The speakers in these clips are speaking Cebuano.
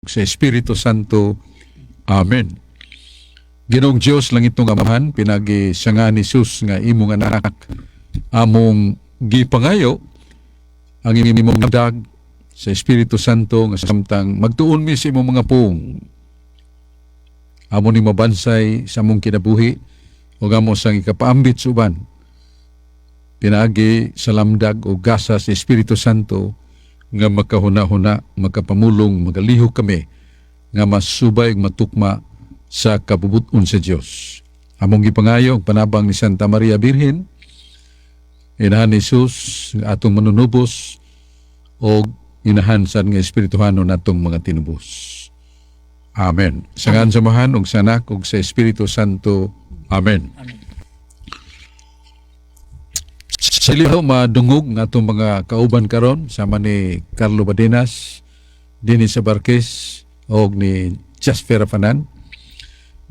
Sa Espiritu Santo. Amen. Ginoong Dios, langitnong Amahan, pinaagi sa ngalan ni Jesus nga imong anak, among gipangayo ang imong dag sa Espiritu Santo nga samtang magtuon mi sa imong mga pulong, amo ni mabansay sa among kinabuhi ug amo sang ikapaambit sa uban pinaagi sa lamdag o gasa sa Espiritu Santo nga makahuna-huna, makapamulong, magalihok kami nga masubay ug matukma sa kabubut-on sa Dios. Among gipangayo ang panabang ni Santa Maria Birhen, Inahan ni Jesus, nga atong manunubos, o inahan sa nga Espirituhano natong mga tinubos. Amen. Sa ngalan sa Amahan, ug sa Anak, ug sa Espiritu Santo. Amen. Amen. Sa liho madungog nga atong mga kauban karon sama ni Carlo Badenas, dinhi sa Barquez og ni Jasper Rafanan,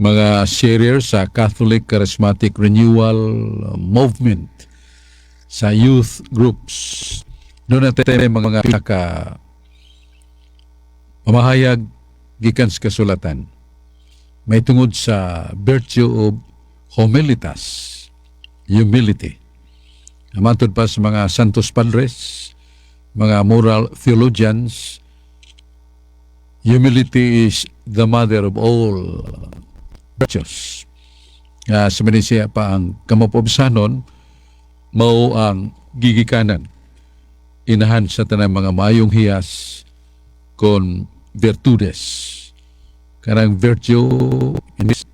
mga sharer sa Catholic Charismatic Renewal Movement sa youth groups. Doon natin mga pinaka pamahayag gikan sa kasulatan may tungod sa virtue of humilitas, humility. Matod pa sa mga Santos Padres, mga moral theologians, humility is the mother of all virtues. Sa Malaysia pa ang kamapobsanon, mao ang gigikanan. Inahan sa tanang mga mayong hiyas kon virtudes. Kanang virtue,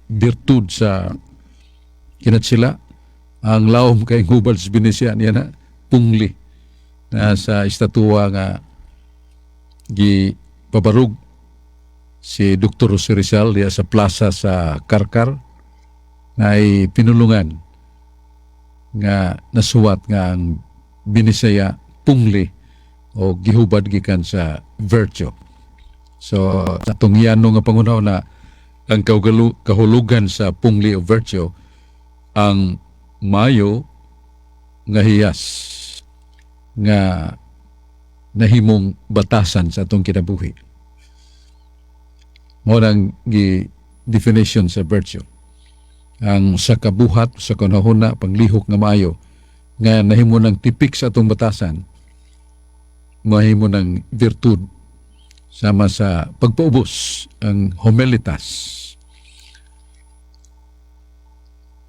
virtud sa kinat sila, ang lawom kay hubad sa Binisaya niya na pungli na sa estatua nga gi pabarug si Dr. Jose Rizal diya sa plaza sa Carcar na ay pinulungan nga nasuwat nga ang Binisaya pungli o gihubad gikan sa virtue. So, atong yano nga pangunaw na ang kahulugan sa pungli o virtue ang mayo nga hiyas nga nahimong batasan sa atong kinabuhi. Mao nang gi definition sa virtue. Ang sa kabuhat, sa kanahuna, panglihok nga maayo, nga nahimo ng tipik sa atong batasan, mahimo ng virtud sama sa pagpaubos, ang humilitas.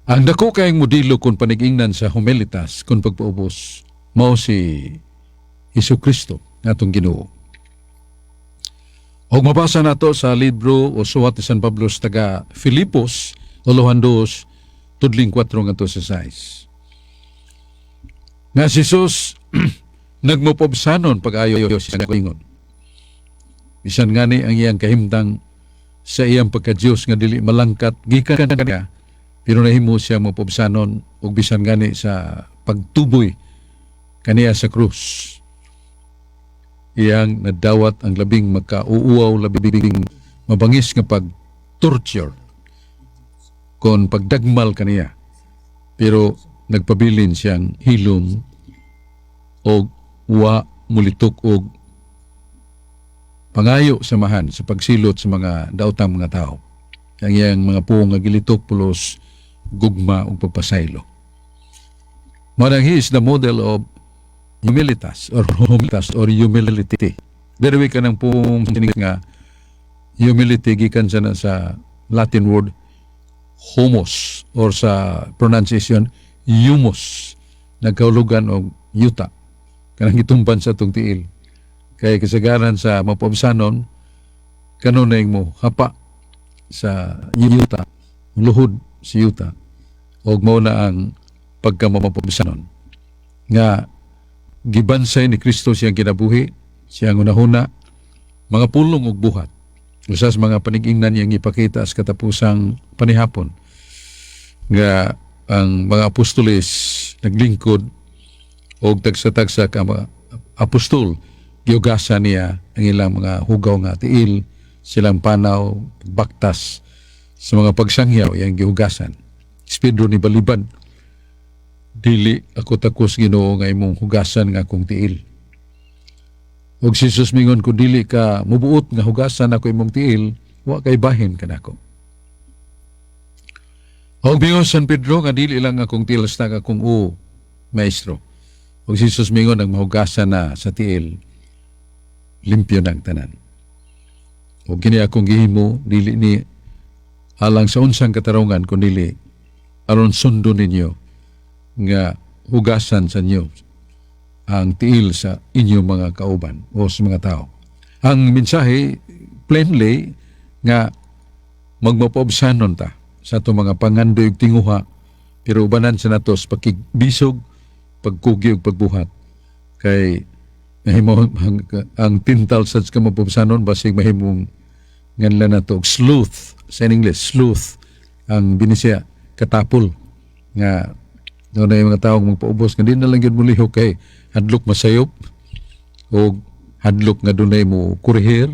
Ang dako kayong modelo kung panigingnan sa humilitas, kung pagpaubos, mao si Hesus Kristo nga atong Ginoo. Og mabasa nato sa libro o suwat ni San Pablo sa taga Filipos, uluhan 2, tudling 4 ngadto sa 6. Nga si Jesus nagmupobsanon pag-ayo sa ingon. Bisan ngani ang iyang kahimtang sa iyang pagka-Diyos nga dili malangkat gikan kaniya, pero nahimo siya mapobsanon ug bisan gani sa pagtuboy kaniya sa krus. Iyang nadawat ang labing makauuaw, labing mabangis nga pag-torture kon pagdagmal kaniya. Pero nagpabilin siyang hilom og wa mulitok og pangayo samahan sa pagsilot sa mga daotang mga tao. Ang iyang mga puong nga gilitok pulos gugma ug pagpasaylo. Mao nang he is the model of humilitas or humilitas or humility. Pero ka ng pong nga humility gikan sa na sa Latin word homos or sa pronunciation humus, nagkahulugan og yuta, kanang gitumban sa atong tiil, kay kasagaran sa mapabsanon kanunay mo hapa sa yuta, luhod si yuta, og mao na ang pagkamapabsanon nga gibansay ni Kristo siyang kinabuhi, siyang hunahuna, mga pulong ug buhat. Usa sa mga panigingnan niyang ipakita sa katapusang panihapon nga ang mga apostoles naglingkod og tagsa-tagsa ka mga apostol, giugasan niya ang ilang mga hugaw nga tiil, silang panaw, baktas sa mga pagsangyaw iyang gihugasan. Si Pedro ni balibad, "Dili ako takos, Ginoo, nga imong hugasan nga akong tiil." Ug si Jesus mingon, "Kung dili ka mubuot nga hugasan ako imong tiil, wa kay bahin kanako." Og mingon San Pedro nga, "Dili lang akong tiil sa akong uo, Maestro." Ug si Jesus mingon, ang mahugasan na sa tiil, limpyo ng tanan. Ug kini akong gihimo, dili ni alang sa unsang katarungan, kundi aron sundon ninyo nga hugasan sa inyo ang tiil sa inyong mga kauban o sa mga tao. Ang mensahe plainly nga magmapaubsanon ta sa atong mga pangandoy ug tinguha, pero ubanan sa nato sa pakigbisog, pagkugi ug pagbuhat, kay mahimo ang tintal sa kamapaubsanon, basig mahimong nganlan nato og sloth. Sa English, sloth ang Binisaya, katapol, nga doon na yung mga taong magpaubos nga di na lang gyud molihok kay hadlok masayop o hadlok nga dunay mo kurihir.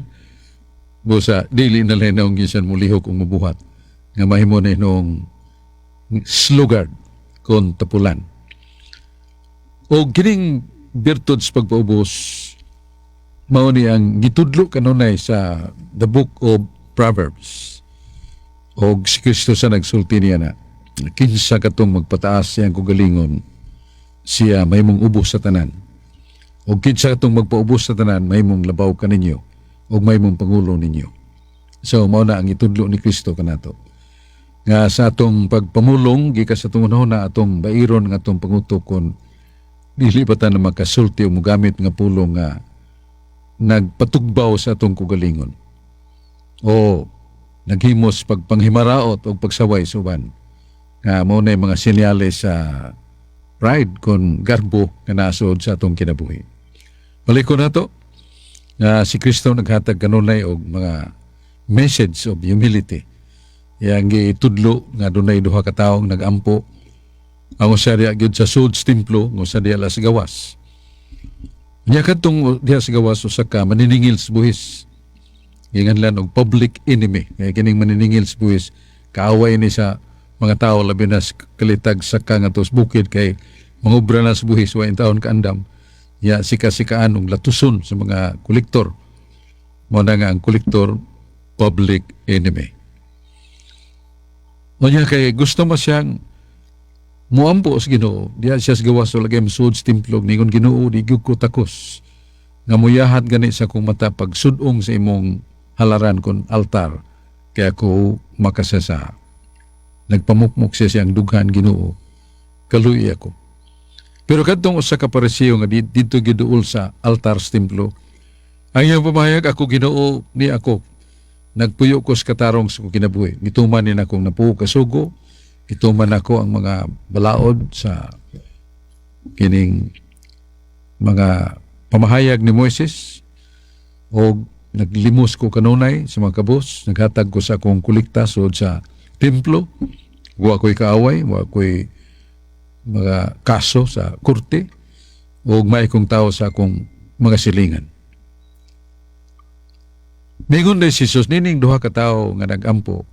Busa dili na lang naong ginsan molihok ug mobuhat nga mahimo na inong sluggard kon tapulan. O kining birtud sa pagpaubos, mao ni ang gitudlo kanunay sa the Book of Proverbs. Og si Kristo sa nagsulti niya na kinsa katong magpataas siyang kugalingon, siya mahimong ubos sa tanan, og kinsa katong magpaubos sa tanan, mahimong labaw kaninyo ug mahimong pangulo ninyo. So mao na ang itudlo ni Kristo kanato nga sa atong pagpamulong gikan sa atong na atong bairon nga atong pangutok kon dili pa ta na makasulti o mogamit nga pulong nga nagpatugbaw sa atong kugalingon o naghimos pagpanghimaraot o pagsaway sa uban, nga mao na mga senyales sa pride kon garbo nga nasod sa atong kinabuhi. Balik ko nato nga si Kristo naghatag kanunay og mga message of humility. Iyang gitudlo nga dunay duha ka tawo nagampo. Ang usa diha gyud sa sud sa templo, ang usa diha sa gawas. Nya kadtong diha sa gawas, usa ka maniningil sa buhis. Ginganlan og public enemy. Kaya kining maniningil sa buhis, kaaway ni sa mga tao, labi na sa kalitag sa ngadto sa bukid, kay mangubra na sa buhis, wa taon kaandam. Ya sika-sikaan og latuson sa mga kolektor. Mao na nga ang kolektor, public enemy. Unya kay gusto mo siyang muampo sa Ginoo. Diha siya sa gawas lagi mosud sa templo, ningon, "Ginoo, di gyud ko takos nga muyahat gani sa akong mata pagsudong sa imong halaran kon altar, kay ako makasasa." Nagpamukmok siya siyang dughan, "Ginoo, kaluoyi ako." Pero kadtong usa ka Pariseo nga didto giduol sa altar sa templo, ang iyang pamahayag, "Ako, Ginoo, ni ako nagpuyo ko sa katarong sa akong kinabuhi. Gituman ni akong napuo kasugo, gituman ako ang mga balaod sa kining mga pamahayag ni Moises o naglimos ko kanunay sa mga kabus, naghatag ko sa akong kolekta sud sa templo, wa ko'y kaaway, wa ko'y mga kaso sa korte, ug may kong tao sa akong mga silingan." Mingon si Jesus, nining duha ka tawo nga nagampo,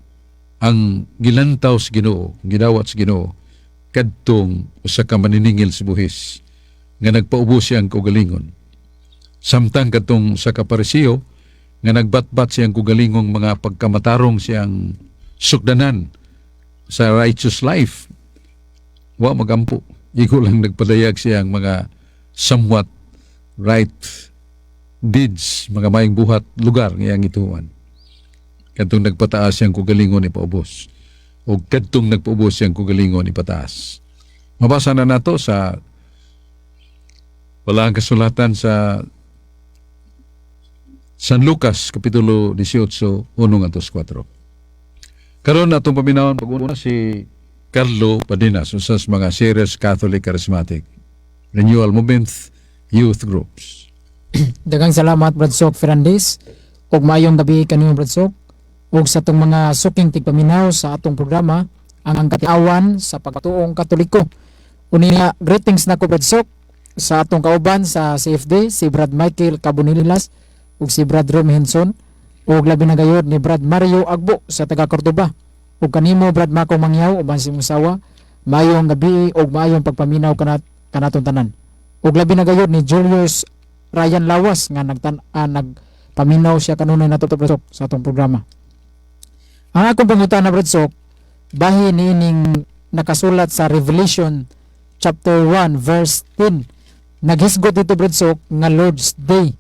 ang gilantaw sa Ginoo, gidawat sa Ginoo, kadtong usa ka maniningil sa buhis nga nagpaubos siyang kaugalingon. Samtang kadtong sa ka Pariseo nga nagbatbat siyang kaugalingong mga pagkamatarong siyang sukdanan sa righteous life, wa magampo. Igo lang nagpadayag siyang mga somewhat right deeds, mga maayong buhat lugar nga iyang gituohan. Kadtong nagpataas siyang kugalingon, ipaubos. O kadtong nagpaubos siyang kugalingon, ipataas. Mabasa na nato sa wala ang kasulatan sa San Lucas Kapitulo 18, 1 ngadto 4. Karon atong paminawon pag-una si Carlo Padinas, usa sa mga serious Catholic Charismatic Renewal Movement Youth Groups. Daghang salamat, Brad Sok Fernandez, ug maayong gabi kanimo, Brad Sok, ug sa atong mga suking tigpaminaw sa atong programa, Ang Katiawan sa Pagtuong Katoliko. Unya, greetings nako, Brad Sok, sa atong kauban sa CFD, si Brad Michael Cabonilas ug si Brad Rom Henson, ug labi na gayod ni Brad Mario Agbo sa taga Cordoba. Ug kanimo, Brad Mako Mangyaw, uban sa imong asawa, maayong gabi ug maayong pagpaminaw kanatong tanan. Ug labi na gayod ni Julius Ryan Lawas nga nagtan nagpaminaw siya kanunay nato, Brad Sok, sa atong programa. Ang akong pangutana, Brad Sok, bahin niining nakasulat sa Revelation chapter 1 verse 10. Naghisgot dito, Brad Sok, nga Lord's Day,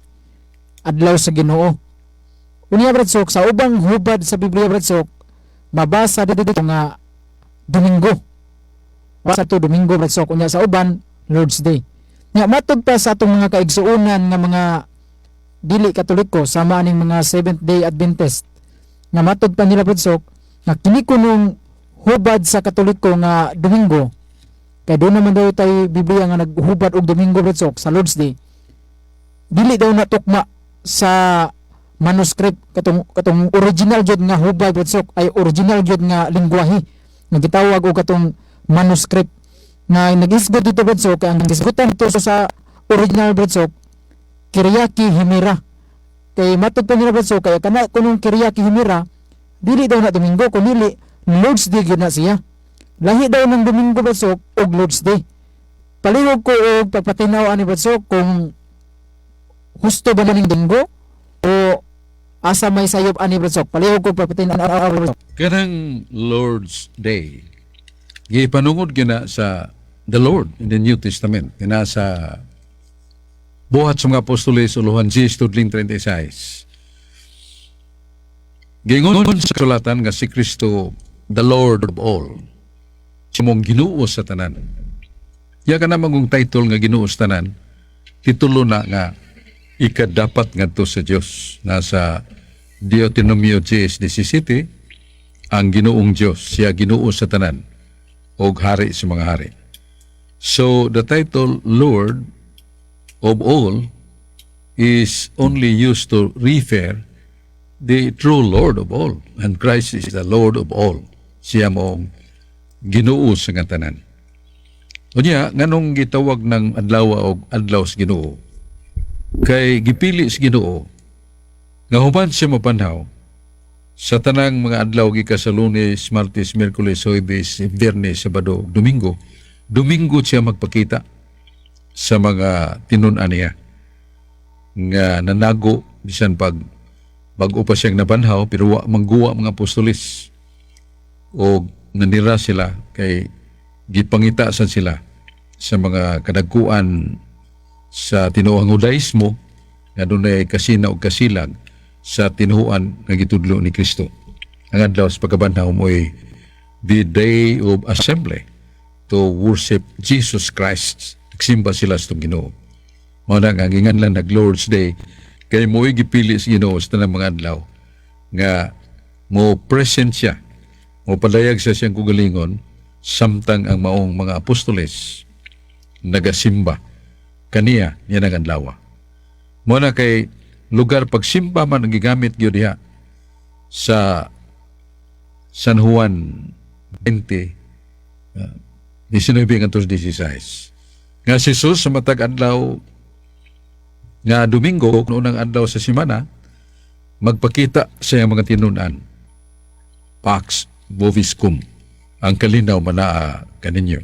adlaw sa Ginoo. Unya, Brad Sok, sa ubang hubad sa Biblia, Brad Sok, mabasa dito nga Domingo. Basa to Domingo, Brad Sok, unya sa uban Lord's Day. Nya matod pa sa atong mga kaigsuonan nga mga dili Katoliko, sama aning mga Seventh Day Adventist, nga matod pa nila, Brad Sok, nga kini kunong hubad sa Katoliko nga Domingo, kay doon naman daw tay Biblia nga naghubad og Domingo, Brad Sok, sa Lord's Day, dili daw natukma sa manuscript, katong original jud nga hubad, Brad Sok, ay original jud nga lingwahe nga gitawag og katong manuscript nga nagisgot dito, Brad Sok, kay ang gisgutan dito sa original, Brad Sok, Kyriaki Himera. Kay matod pa nila, Brad Sok, kay kana kunong Kyriaki Himera, dili daw na Domingo kundi Lord's Day gyud na siya. Lahi daw ng Domingo, Brad Sok, og Lord's Day. Palihog ko og pagpatinaw ani, Brad Sok, kung husto ba ning Domingo o asa may sayop ani, Brad Sok. Palihog ko pagpatinaw, Brad Sok. Kanang Lord's Day, gipanungod gina sa the Lord in the New Testament. Kina sa Buhat sa mga Apostoles, uluhan 10, tudling 36. Giingon sa kasulatan nga si Kristo, the Lord of all. Siya mong Ginoo sa tanan. Ya ka namang kung title nga Ginoo sa tanan, titulo na nga ikadapat ngadto sa Dios. Nasa Deuteronomio 10:17, ang Ginoong Dios, siya Ginoo sa tanan og hari sa mga hari. So the title Lord of all is only used to refer the true Lord of all. And Christ is the Lord of all. Siya mong Ginoo sa nga tanan. Unya, nganong gitawag ng adlaw og adlaw sa Ginoo? Kay gipili sa Ginoo nga human siya mapanhaw sa tanang mga adlaw gikan sa Lunes, Martes, Miyerkules, Huwebes, Biyernes, Sabado, Domingo, Domingo siya magpakita sa mga tinun-an niya nga nanago bisan pag bag-o pa siyang nabanhaw, pero wa mangguwa mga apostoles o nanira sila kay gipangita sad sila sa mga kadagkuan sa tinuohang Judaismo nga dunay kasina og kasilag sa tinuohan nga gitudlo ni Kristo. Ang adlaw sa pagkabanhaw mo'y the day of assembly to worship Jesus Christ. Nagsimba sila sa Ginoo. Mao na nga ginganlan nag Lord's Day kay mo'y gipili sa Ginoo sa tanang mga adlaw nga mo present siya, mo padayag sa siyang kugalingon samtang ang maong mga apostoles nagasimba kaniya niya nang adlaw. Mo na kay lugar pagsimba man ang gigamit gyud diha sa San Juan 20, 19 ngadto 16 nga si Jesus sa matag adlaw nga Domingo, unang adlaw sa semana, magpakita sa iyang mga tinun-an. "Pax vobiscum," ang kalinaw manaa kaninyo.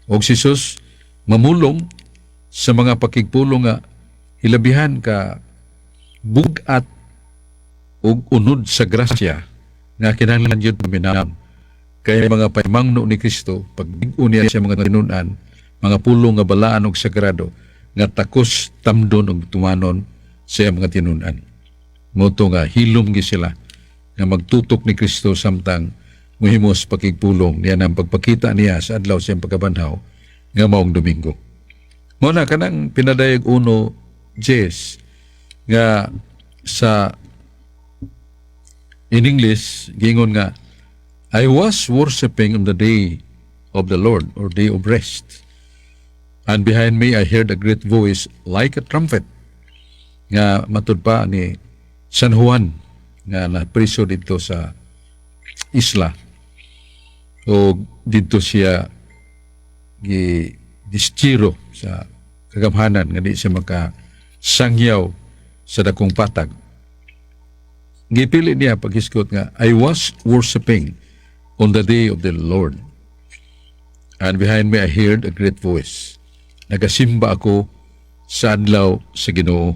Og si Jesus mamulong sa mga pakigpulong nga hilabihan ka bug-at ug unod sa grasya nga kinahanglan yun paminawon kay mga pamangno ni Kristo pag niya sa mga tinun-an mga pulong nga balaan og sagrado nga takos tamdon og tumanon sa iyang mga tinun-an. Mao to nga hilom gi sila nga magtutok ni Kristo samtang muhimos pakigpulong niya ang pagpakita niya sa adlaw sa iyang pagkabanhaw nga maong Domingo. Mao na kanang pinadayag uno Jes nga sa in English giingon nga "I was worshiping on the day of the Lord or day of rest. And behind me I heard a great voice like a trumpet," nga matud pa ni San Juan nga napriso dito sa isla o dito siya gi distiro sa kagamhanan nga di siya maka sangyaw sa dakong patag. Gipili niya paghisgot nga "I was worshiping on the day of the Lord. And behind me I heard a great voice." Nagasimba ako sa adlaw sa Ginoo.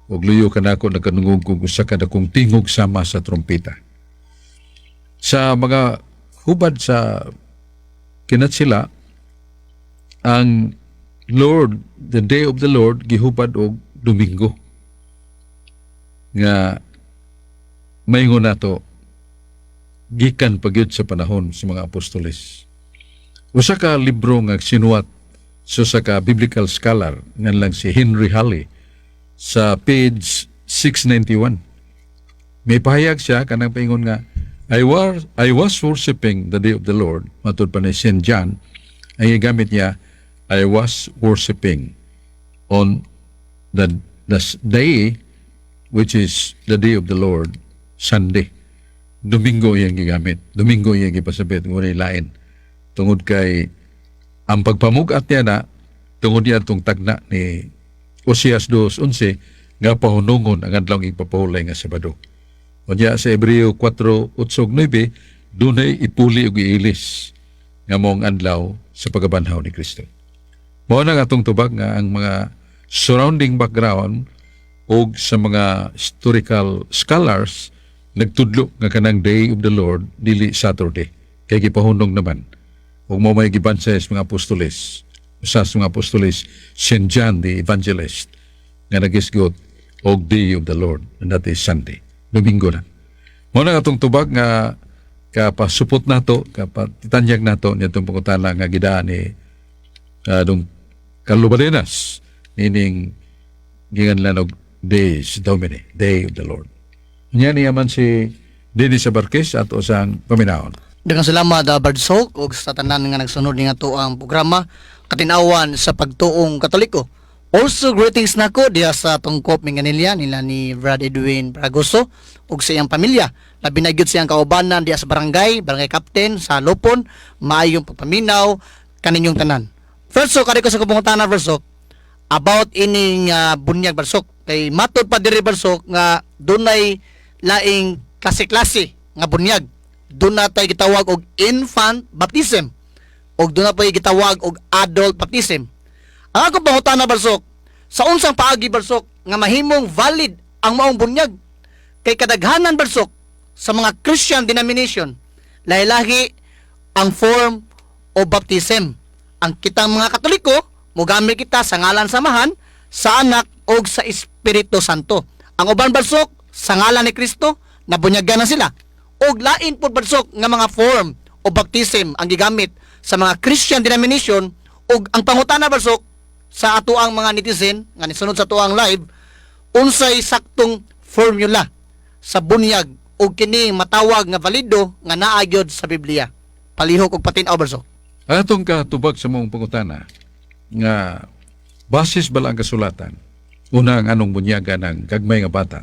Ug luyo kanako, nakadungog kog usa ka dakong tingog sama sa trompeta. Sa mga hubad sa kinatsila, ang Lord, the day of the Lord, gihubad og Domingo. Nga maingon nato gikan pa gyud sa panahon sa mga apostoles. Usa ka libro nga sinuwat sa usa ka biblical scholar nga lang si Henry Halley, sa page 691. May pahayag siya kanang paingon nga "I was worshiping the day of the Lord." Matud pa ni St. John, ang gigamit niya, "I was worshiping on the day which is the day of the Lord, Sunday." Domingo iyang gigamit. Domingo iyang gipasabit. Ngunit lain. Tungod kay ang pagpamugat niya na, tungod niya itong tagna ni Osias 2:11 nga pahunungon ang adlaw ipapahulay nga Sabado. Unya sa Hebreo 4:8-9, dunay ipuli ug iilis nga mao ang adlaw sa pagkabanhaw ni Kristo. Mao na nga atong tubag nga ang mga surrounding background og sa mga historical scholars nagtudlo nga kanang day of the Lord dili Saturday kay gipahunong naman ug mao may gibansay sa mga apostoles, usa sa mga apostoles, St. John the Evangelist, nga nagisgot og day of the Lord, and that is Sunday, Domingo na. Mao na atong tubag nga kapasupot nato, kapatitanyag nato niadtong pangutana nga gidaan ni Dong Carlo Badenas nining ginganlan og Dies Domini, Day of the Lord. Nya niya man si Dennis Abarquez ato sang paminawon. Daghang salamat, Brad Sok, ug sa tanan nga nagsunod ni ato ang programa Katinawan sa Pagtuong Katoliko. Also, greetings nako diha sa Tungkop Minganilla nila ni Brad Edwin Bragoso ug sa iyang pamilya. Labi na gyud siyang kaubanan diha sa barangay, barangay captain sa Lupon, maayong pagpaminaw kaninyong tanan. First, so kari ko sa pangutana, Brad Sok, about ining bunyag, Brad Sok, kay matod pa diri, Brad Sok, nga dunay laing klase-klase nga bunyag. Duna tay gitawag og infant baptism ug duna pay gitawag og adult baptism. Ang akong pangutana, Brad Sok, sa unsang paagi, Brad Sok, nga mahimong valid ang maong bunyag? Kay kadaghanan, Brad Sok, sa mga Christian denomination, lahi-lahi ang form of baptism. Ang kitang mga Katoliko, mogamit kita sa ngalan sa Amahan, sa Anak ug sa Espiritu Santo. Ang uban, Brad Sok, sa ngalan ni Kristo, nabunyagan na sila. Og lain pud, Brad Sok, nga mga form of baptism ang gigamit sa mga Christian denomination. Ug ang pangutana, Brad Sok, sa ato ang mga netizen nga nisunod sa atuang live, unsay saktong formula sa bunyag ug kini matawag nga valido nga naa gyud sa Biblia? Palihog og patin-aw, Brad Sok. Ang atong katubag sa maong pangutana nga basis bala ang kasulatan, una, ang anong bunyaga ng gagmay nga bata.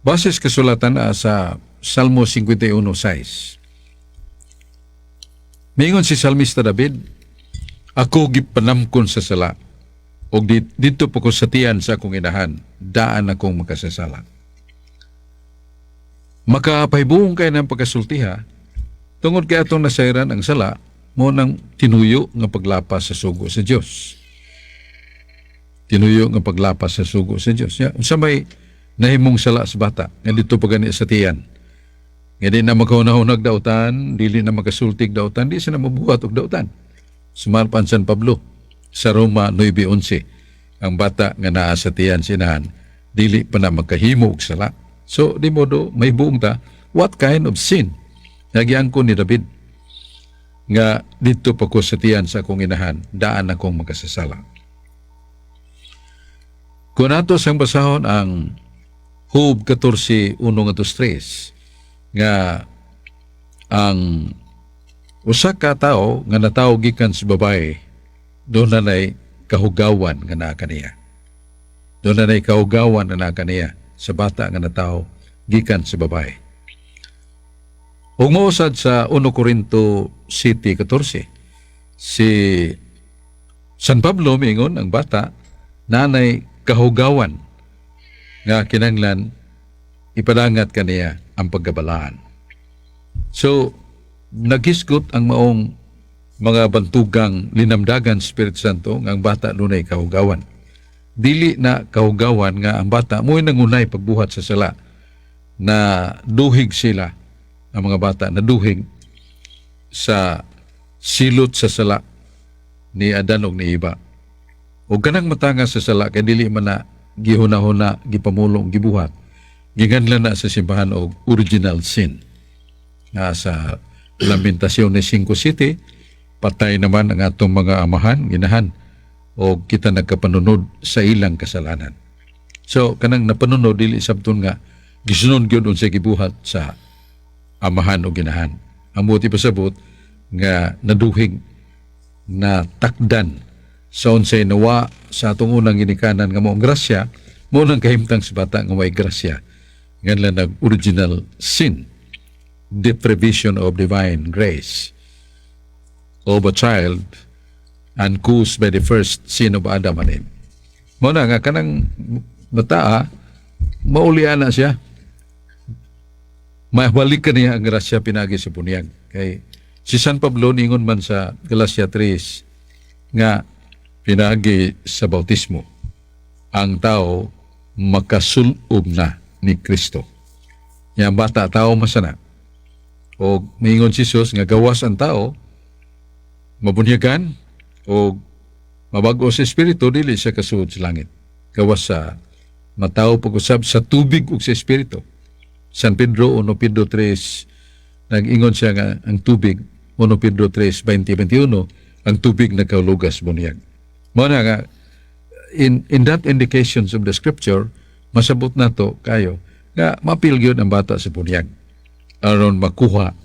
Basis kasulatan na sa Salmo 51:6. Mingon si Salmista David, "Ako gipanamkon sa sala, ug didto pa ko sa tiyan sa akong inahan, daan akong makasasala." Makapahibuong kay ng pagkasultiha, tungod kay atong nasayran ang sala, mao nang tinuyo nga paglapas sa sugo sa Dios. Tinuyo nga paglapas sa sugo sa Dios. Ya, unsa may nahimong sala sa bata nga didto pa gani sa tiyan? Nga di na makahunahunag dautan, dili na makasultig dautan, di siya na mabuhat og dautan. Sumalpan San Pablo sa Roma 9:11, ang bata nga naa sa tiyan sa inahan, dili pa na makahimo og sala. So, di modo, may buong ta, what kind of sin? Nagyangko ni David nga didto pa ko sa tiyan sa akong inahan, daan akong makasasala. Kung ato sang basahon ang Job 14:1-3 nga ang usa ka tawo nga natawo gikan sa babae, duna nay kahugawan nga naa kaniya. Duna nay kahugawan nga naa kaniya sa bata nga natawo gikan sa babae. Ug mousad sa 1 Corinto 7:14, si San Pablo miingon ang bata nanay kahugawan nga kinanglan ipadangat kaniya ang pagkabalaan. So, naghisgot ang maong Mga bantugang linamdagan sa Espiritu Santo nga ang bata dunay kahugawan. Dili na kahugawan nga ang bata mo'y nangunay pagbuhat sa sala na duhig sila, ang mga bata na duhig sa silot sa sala ni Adan og ni Eva. O kanang matanga sa sala kay dili man na gihuna-huna, gipamulong, gibuhat. Ginganlan na sa simbahan og original sin. Nga sa Lamentasyon ni 5:7, patay naman ang atong mga amahan, ginahan, o kita nagkapanunod sa ilang kasalanan. So, kanang napanunod, dili sabton nga, gisunod gyud unsay gibuhat sa amahan o ginahan. Ang buot ipasabot nga naduhig na takdan sa unsay nawa sa atong unang ginikanan nga mao ang grasya, mao nang kahimtang sa bata nga way grasya. Nganlan nag original sin, deprivation of divine grace of a child and caused by the first sin of Adam and Eve. Mao na nga kanang bataa, maulian na siya. Mabalik ka niya ang grasya pinagi sa bunyag. Kay si San Pablo ningon man sa Galatia 3 nga pinagi sa bautismo ang tao makasulob na ni Kristo. Yang bata tao masana. O mingon si Jesus nga gawas ang tao mabunyagan o mabago sa espiritu, dili siya kasuod sa langit. Gawas sa matawo pag-usab sa tubig ug sa espiritu. San Pedro 1 Pedro 3, nag-ingon siya nga ang tubig, 1 Pedro 3, 20-21, ang tubig nagkaulugas bunyag. Mao na nga in that indications of the scripture, masabot nato kayo nga mapil gyud ang bata sa bunyag aron makuha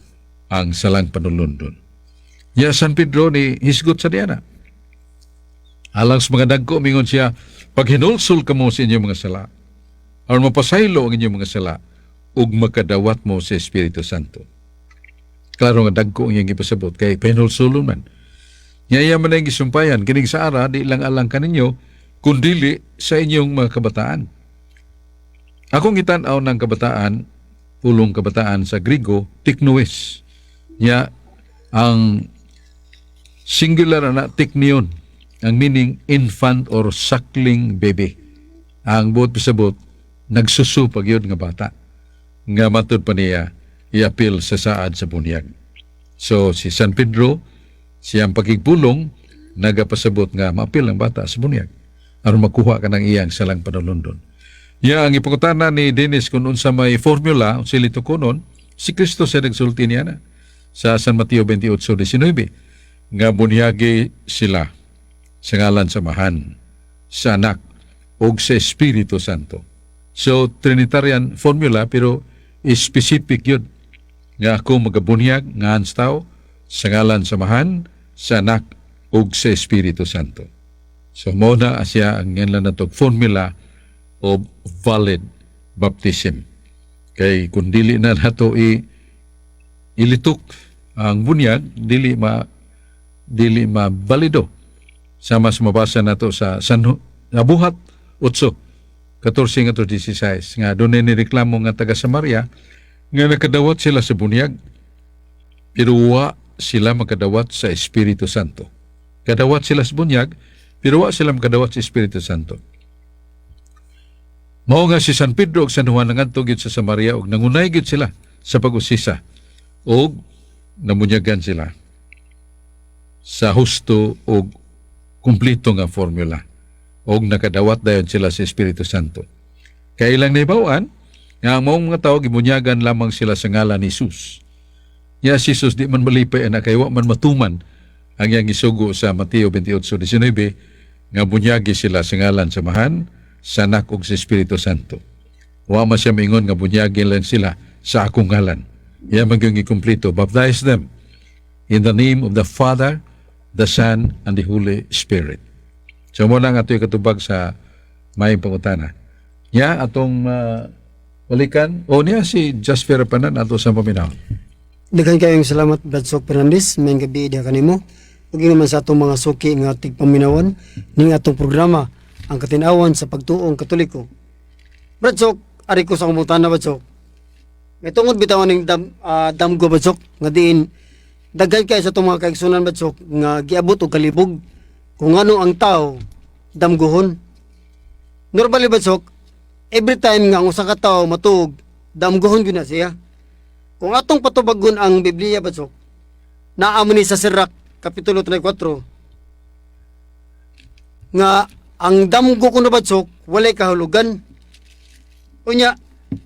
ang salang panulundon. Ya San Pedro ni hisgot sa diana. Alang sa mga dagko, mingon siya, "Paghinulsol kamo sa inyong mga sala, aron mapasaylo ang inyong mga sala, ug makadawat mo sa Espiritu Santo." Klaro nga dagko ang iyang ipasabot kay pahinulsulon man. Nya iya man ang gisumpayan, kining sa ara, di lang alang kaninyo, kundili sa inyong mga kabataan. Akong gitan-aw ng kabataan, pulong kabataan sa Grigo, teknoes. Nya ang singular na teknion, ang meaning infant or suckling baby. Ang buot pasabot, nagsusu pag yun nga bata. Nga matud pa niya, iapil sa saad sa bunyag. So si San Pedro, siyang pakigpulong, nagapasabot nga maapil ang bata sa bunyag aron makuha ka ng iyang salang panulundon. Ya ang ipangutana ni Dennis kung unsa may formula, unsa litukonon, si Kristo sa nagsulti niya na sa San Mateo 28:19 nga bunyagi sila sa ngalan sa Amahan, sa Anak, ug sa Espiritu Santo. So, Trinitarian formula pero specific yun. Nga ako magabunyag nga sa tao sa ngalan sa Amahan, sa Anak, ug sa Espiritu Santo. So, mao na siya ang nganlan natog formula of valid baptism. Kay kung dili na nato ilitok ang bunyag, dili ma balido. Sama sa mabasa nato sa San Nabuhat 8, 14 ngadto 16 nga doon ni reklamo nga taga Samaria nga nakadawat sila sa bunyag pero wa sila makadawat sa Espiritu Santo. Kadawat sila sa bunyag pero wa sila makadawat sa Espiritu Santo. Mao nga si San Pedro ug San Juan nangadto gyud sa Samaria ug nangunay gyud sila sa pag-usisa ug namunyagan sila sa husto ug kumpleto nga formula ug nakadawat dayon sila sa Espiritu Santo. Kay ilang nahibaw-an nga ang maong mga tao gibunyagan lamang sila sa ngalan ni Jesus. Ya si Jesus di man malipay ana kay wa man matuman ang iyang gisugo sa Mateo 28:19 nga bunyagi sila sa ngalan sa Amahan, sa Anak ug sa Espiritu Santo. Wa man siya maingon nga bunyagi lang sila sa akong ngalan. Iya man gyud gikumpleto. "Baptize them in the name of the Father, the Son, and the Holy Spirit." So mao lang ato'y katubag sa maayong pangutana. Nya atong balikan o niya si Jasper Panan ato sa paminaw. Daghan kayong salamat, Brad Sok Fernandez. Maayong gabi diha kanimo. Ug naman sa atong mga suki nga tigpaminawan ning atong programa, Ang Katin-awan sa Pagtuong Katoliko. Brad Sok, ari ko sa pangutana, Brad Sok. May tungod bitaw ning damgo, Brad Sok, nga diin Daghan kay sa atong mga kaigsunan, Brad Sok, nga giabot og kalibog kung ano ang tao damguhon. Normally, Brad Sok, every time nga ang usa ka tawo matuog, damguhon gyud na siya. Kung atong patubagon ang Biblia, Brad Sok, naa mo ni sa Sirach kapitulo 34 nga ang damgo kuno, Brad Sok, walay kahulugan. Unya,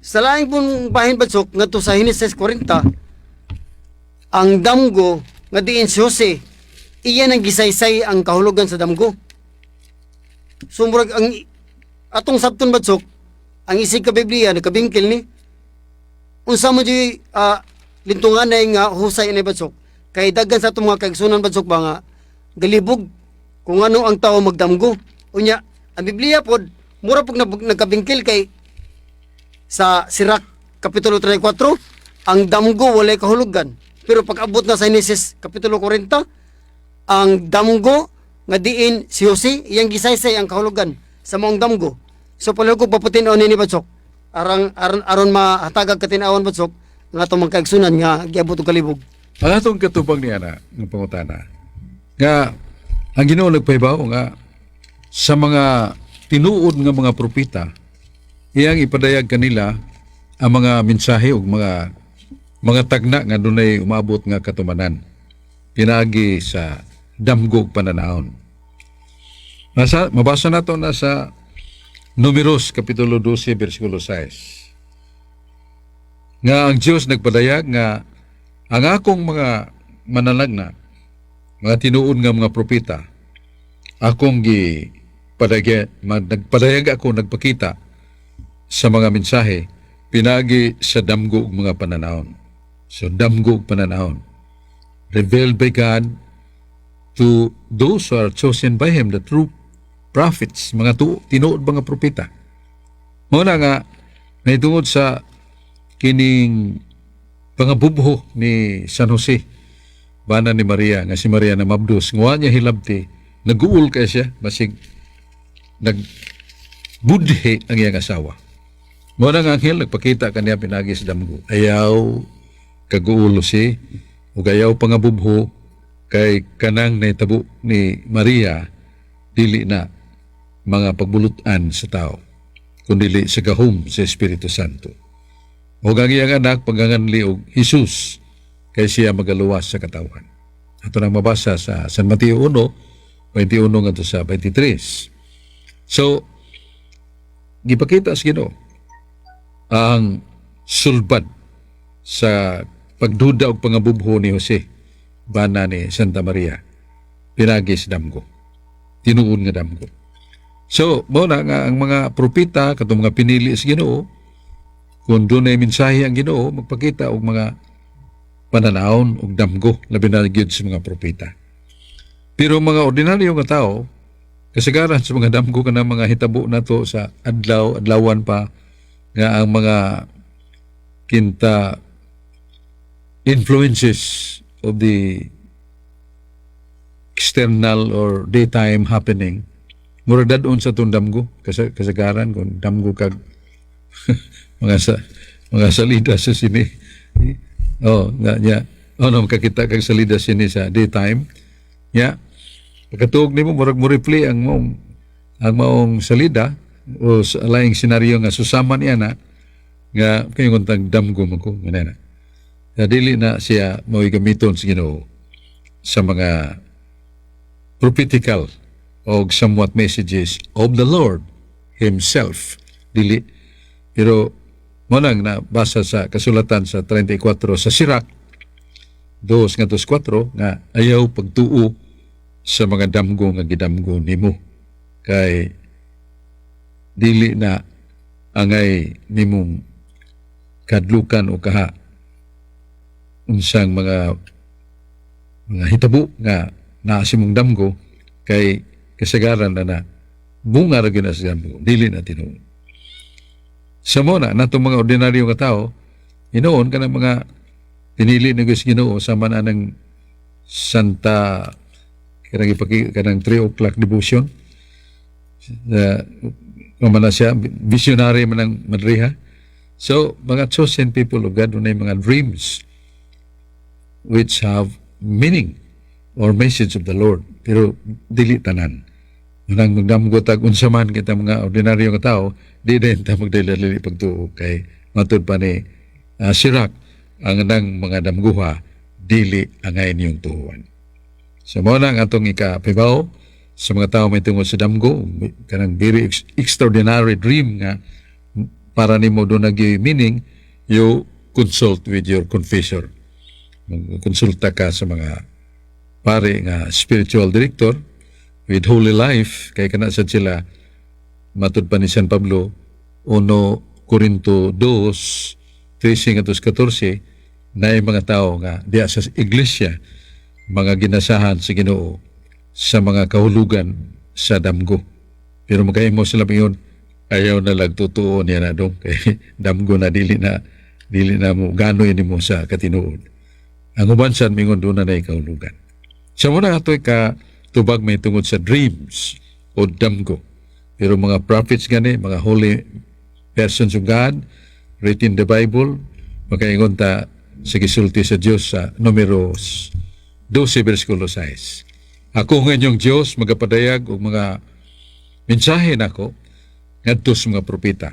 sa laing pong bahin, Brad Sok, ngadto sa Genesis 40, ang damgo nga diin si Jose, iya nang gisaysay ang kahulugan sa damgo. So murag ang atong sabton, Brad Sok, ang isig ka Biblia nagkabingkil ni unsa mo di lintunganay nga husay ini, Brad Sok, kay daghan sa atong mga kaigsunan, Brad Sok, ba nga galibog kung ano ang tao magdamgo. Unya, ang Biblia pod mura pug nagkabingkil kay sa Sirach kapitulo 34, ang damgo walay kahulugan, pero pag abot na sa Genesis kapitulo 40, ang damgo nga diin si Jose, iyang gisaysay ang kahulugan sa maong damgo. So palihog ko paputin-on nini, Brad Sok, arang aron aron mahatagag katin-awan, Brad Sok, nga atong mga kaigsunan nga giabot og kalibog. Ang atong katubang niya na, ng pangutana, nga ang Ginoo nagpahibaw nga sa mga tinuod nga mga propeta, iyang ipadayag kanila ang mga mensahe ug mga tagna nga dunay umabot nga katumanan pinaagi sa damgog pananahon. Nasa, mabasa nato na sa Numeros kapitulo 12 bersikulo 6 nga ang Dios nagpadayag nga ang akong mga manalagna, mga tinuod nga mga propeta, akong gi padayag, nagpadayag ako, nagpakita sa mga mensahe pinagi sa damgo ug mga pananawon. So damgo ug pananawon revealed by God to those who are chosen by Him, the true prophets, mga tinuod mga propeta. Mao na nga naitungod sa kining pangabubho ni San Jose bana ni Maria, nga si Maria na mabdos nga niya hilabti, naguol kay siya basig nagbudhi ang iyang asawa. Mao na nga anghel nagpakita kaniya pinagi sa damgo. Ayaw kaguol si ug ayaw pangabubho kay kanang nahitabo ni Maria dili na mga pagbulutan sa tao kundili sa gahom sa Espiritu Santo. Ug ang iyang anak paganganli og Jesus kay siya magaluwas sa katawhan. Ato nang mabasa sa San Mateo 1, 21 ngadto sa 23. So, gipakita sa Ginoo ang sulbad sa pagduda og pangabubho ni Jose bana ni Santa Maria pinagi sa damgo. Tinuod nga damgo. So, mao na nga ang mga propeta katong mga pinili sa Ginoo, kung dunay mensahe ang Ginoo, magpakita og mga pananawon og damgo, labi na gyud sa mga propeta. Pero mga ordinaryo nga tao, kasagaran sa mga damgo kanang mga hitabo nato sa adlaw, adlawan pa nga ang mga kinta influences of the external or daytime happening, mura dad-on sa atong damgo. Kasagaran kung damgo kag mga salida sa sini, oh nga nya, oh no, makakita kag salida sini sa daytime nya, pagkatuog nimo murag mo replay ang maong salida o sa laing senaryo nga susama niya na nga kayo kung tag damgo mo ko nga na. Na dili na siya mao'y gamiton sa Ginoo sa mga prophetical o somewhat messages of the Lord Himself. Dili. Pero mo nang nabasa sa kasulatan sa 34 sa Sirach 2 nga 4 nga ayaw pagtuo sa mga damgo nga gidamgo nimo kay dili na angay nimong kadlukan o kaha unsang mga hitabo nga naa sa imong damgo kay kasagaran na na bunga ra gyud na sa damgo, dili na tinuod. Sa mo na natong mga ordinaryo nga tao, hinuon kanang mga pinili ni Diyos Ginoo sama na ng Santa kanang ipaki kanang 3 o'clock devotion, man na siya visionary man ang madriha. So mga chosen people of God, dunay mga dreams which have meaning or message of the Lord, pero dili tanan. Nang magdamgo tag unsa man kita mga ordinaryo nga tao, di din ta magdali pagtuo kay matud pa ni Sirach, ang nang mga damguha dili angay niyong tuhuan. So mao na ang atong ikapibaw sa mga tao may tungod sa damgo, kanang very extraordinary dream nga para nimo duna gyud meaning, you consult with your confessor. Konsulta ka sa mga pare nga spiritual director with holy life kay kana sad sila, matud pa ni San Pablo, 1 Corinto 2, 13 ngadto 14, naay mga tao nga diya sa iglesia mga ginasahan sa Ginoo sa mga kahulugan sa damgo. Pero makahimo sila mayon, ayaw na lang totoo niya na dong kay damgo na dili na mo ganoy nimo sa katinuod. Ang uban sad mingon duna na kahulugan. Sa muna ato'y ka tubag may tungod sa dreams o damgo. Pero mga prophets gani, mga holy persons of God, written in the Bible, makaingon ta sa gisulti sa Dios sa Numeros 12 versikulo 6. "Ako nga inyong Dios magapadayag og mga mensahe nako ngadto sa mga propeta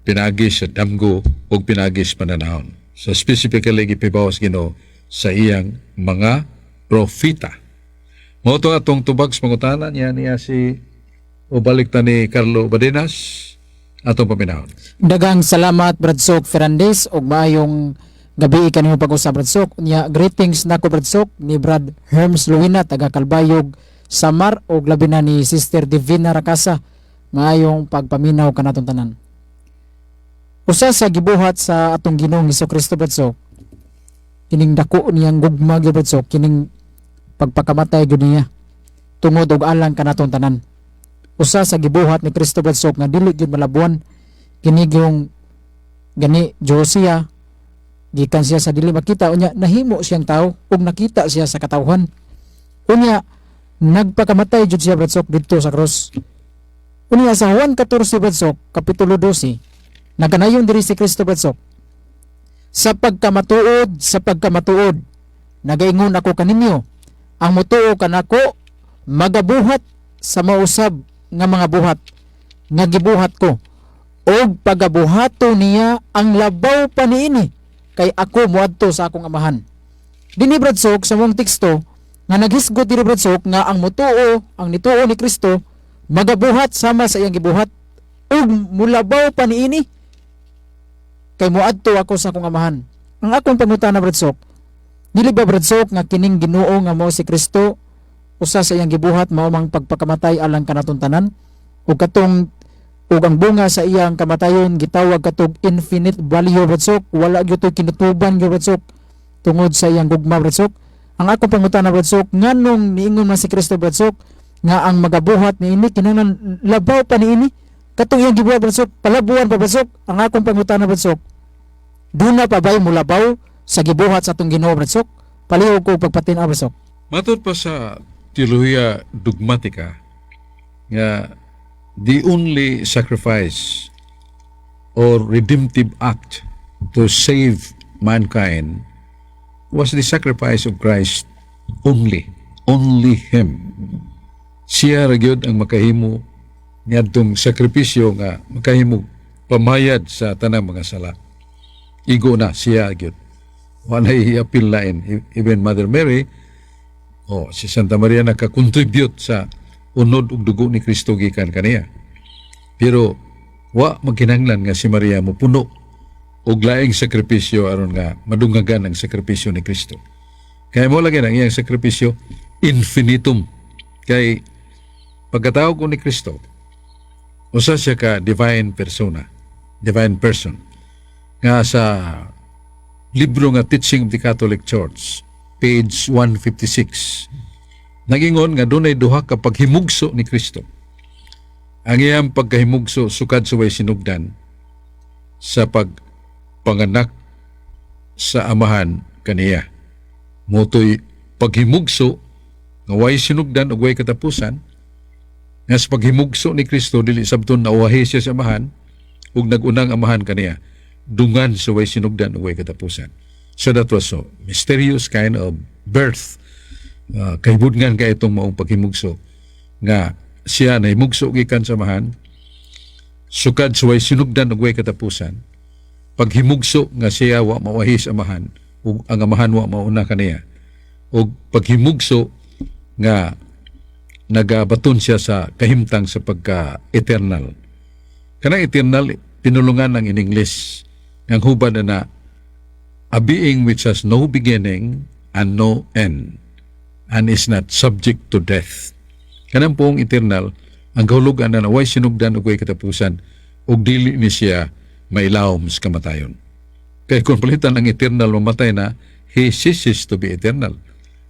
pinagi sa damgo ug pinagi sa pananahon." So specifically gipibawas Ginoo sa iyang mga propeta. Mao to atong tubag sa pangutana niya niya si o balik ta ni Carlo Badenas atong paminahon. Daghang salamat, Brad Sok Ferrandez, ug maayong gabi kanimo pag-usab, Brad Sok. Unya greetings nako, Brad Sok, ni Brad Herms Luina taga Kalbayog, Samar ug labi na ni Sister Divina Rakasa. Maayong pagpaminaw kanatong tanan. Usa sa gibuhat sa atong Ginoong Kristo, Brad Sok, kining dako niyang gugma gyud, Brad Sok, kining pagpakamatay gyud niya tungod og alang kanatong tanan. Usa sa gibuhat ni Kristo, Brad Sok, nga dili gyud malabuan kini yung gani Diyos siya gikan siya sa dili makita, unya nahimo siyang tao ug nakita siya sa katawhan, unya nagpakamatay jud siya, Brad Sok, didto sa krus. Unya sa Juan 14, Brad Sok, kapitulo 12, nagkanayon diri si Kristo, Brad Sok, "Sa pagkamatuod, sa pagkamatuod, nagaingon ako kaninyo, ang mutuo kanako magabuhat sa mausab nga mga buhat nga gibuhat ko og pagabuhato niya ang labaw pa niini kay ako moadto sa akong Amahan." Dinhi, Brad Sok, sa mong teksto nga naghisgot diri, Brad Sok, nga ang mutuo, ang nituo ni Kristo magabuhat sama sa iyang gibuhat ug mulabaw pa niini kay moadto ako sa akong Amahan. Ang akong pangutana, Brad Sok, dili ba, Brad Sok, nga kining Ginoo nga mao si Kristo, usa sa iyang gibuhat mao mang pagpakamatay alang kanatong tanan, ug katong ug ang bunga sa iyang kamatayon gitawag katog infinite value, Brad Sok? Wala gyud to'y kinutuban gyud, Brad Sok, tungod sa iyang gugma, Brad Sok. Ang akong pangutana, Brad Sok, nganong niingon man si Kristo, Brad Sok, nga ang magabuhat niini kinahanglan labaw pa niini? Katong iyang gibuhat, Brad Sok, palabuan pa, Brad Sok. Ang akong pangutana, Brad Sok, duna pa ba'y mulabaw sa gibuhat sa atong Ginoo, Brad Sok? Palihog ko pagpatin-aw, Brad Sok. Matod pa sa teolohiya dogmatika nga the only sacrifice or redemptive act to save mankind was the sacrifice of Christ only. Only Him. Siya ra gyud ang makahimo niadtong sakripisyo nga makahimo pamayad sa tanang mga sala. Igo na siya gyud. Walay apil lain. Even Mother Mary o si Santa Maria nakakontribute sa unod ug dugo ni Kristo gikan kaniya. Pero wa magkinahanglan nga si Maria mo puno og laing sakripisyo aron nga madungagan ang sakripisyo ni Kristo. Kaya mo lagi ang iyang sakripisyo infinitum. Kay pagkatawag ko ni Kristo, usa siya ka divine persona, divine person. Nga sa libro nga Teaching of the Catholic Church, page 156, nagingon nga dunay duha ka paghimugso ni Kristo. Ang iyang pagkahimugso sukad sa way sinugdan sa pagpanganak sa Amahan kaniya. Motoy paghimugso nga way sinugdan ug way katapusan, nga sa paghimugso ni Kristo dili sabton nauwahi siya sa Amahan ug nagunang Amahan kaniya dungan sa way sinugdan ug way katapusan. So that was so mysterious kind of birth. Kahibudngan kay itong maong paghimugso nga siya nahimugso gikan sa Amahan sukad sa way sinugdan ug way katapusan, paghimugso nga siya wa mawahi sa Amahan ug ang Amahan wa mauna kaniya, ug paghimugso nga nagabaton siya sa kahimtang sa pagka-eternal. Kanang eternal, pinulungan ng in English ang hubad na na a being which has no beginning and no end and is not subject to death. Kanang pong eternal, ang kahulugan na way sinugdan ug way katapusan ug dili ni siya mailawom sa kamatayon. Kay kung palitan ang eternal mamatay na, he ceases to be eternal.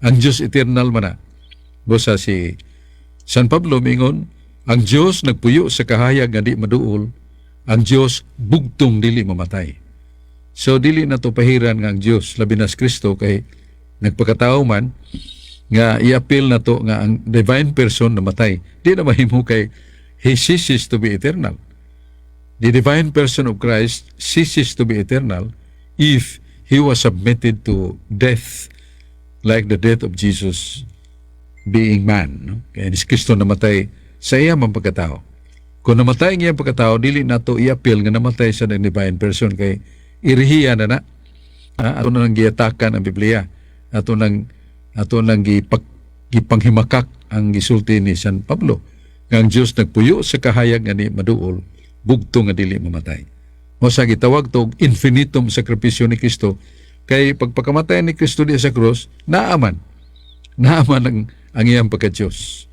Ang Diyos eternal man na. Busa si San Pablo mingon, ang Diyos nagpuyo sa kahayag nga di maduol, ang Diyos bugtong dili mamatay. So dili na to pahiran nga ang Diyos, labi na si Kristo kay nagpakatao man, nga i-appeal na to nga ang divine person namatay. Di na mahimo kay he ceases to be eternal. The divine person of Christ ceases to be eternal if he was submitted to death like the death of Jesus being man. No? Kaya ni Kristo namatay sa iya man pagkatao. Kung namatay ang iyang pagkatao, dili na to i-appeal nga namatay sa ng divine person kay irihiya na na. Ha? Ato na nang giyatakan ang Biblia. Ato nang gipanghimakak ang gisulti ni San Pablo nga ang Dios nagpuyo sa kahayag nga di maduol, bugto nga dili mamatay. Mo sa gitawag to og infinitum sakripisyo ni Kristo kay pagpakamatay ni Kristo di sa krus, naaman. Naaman ang iyang pagka-Diyos.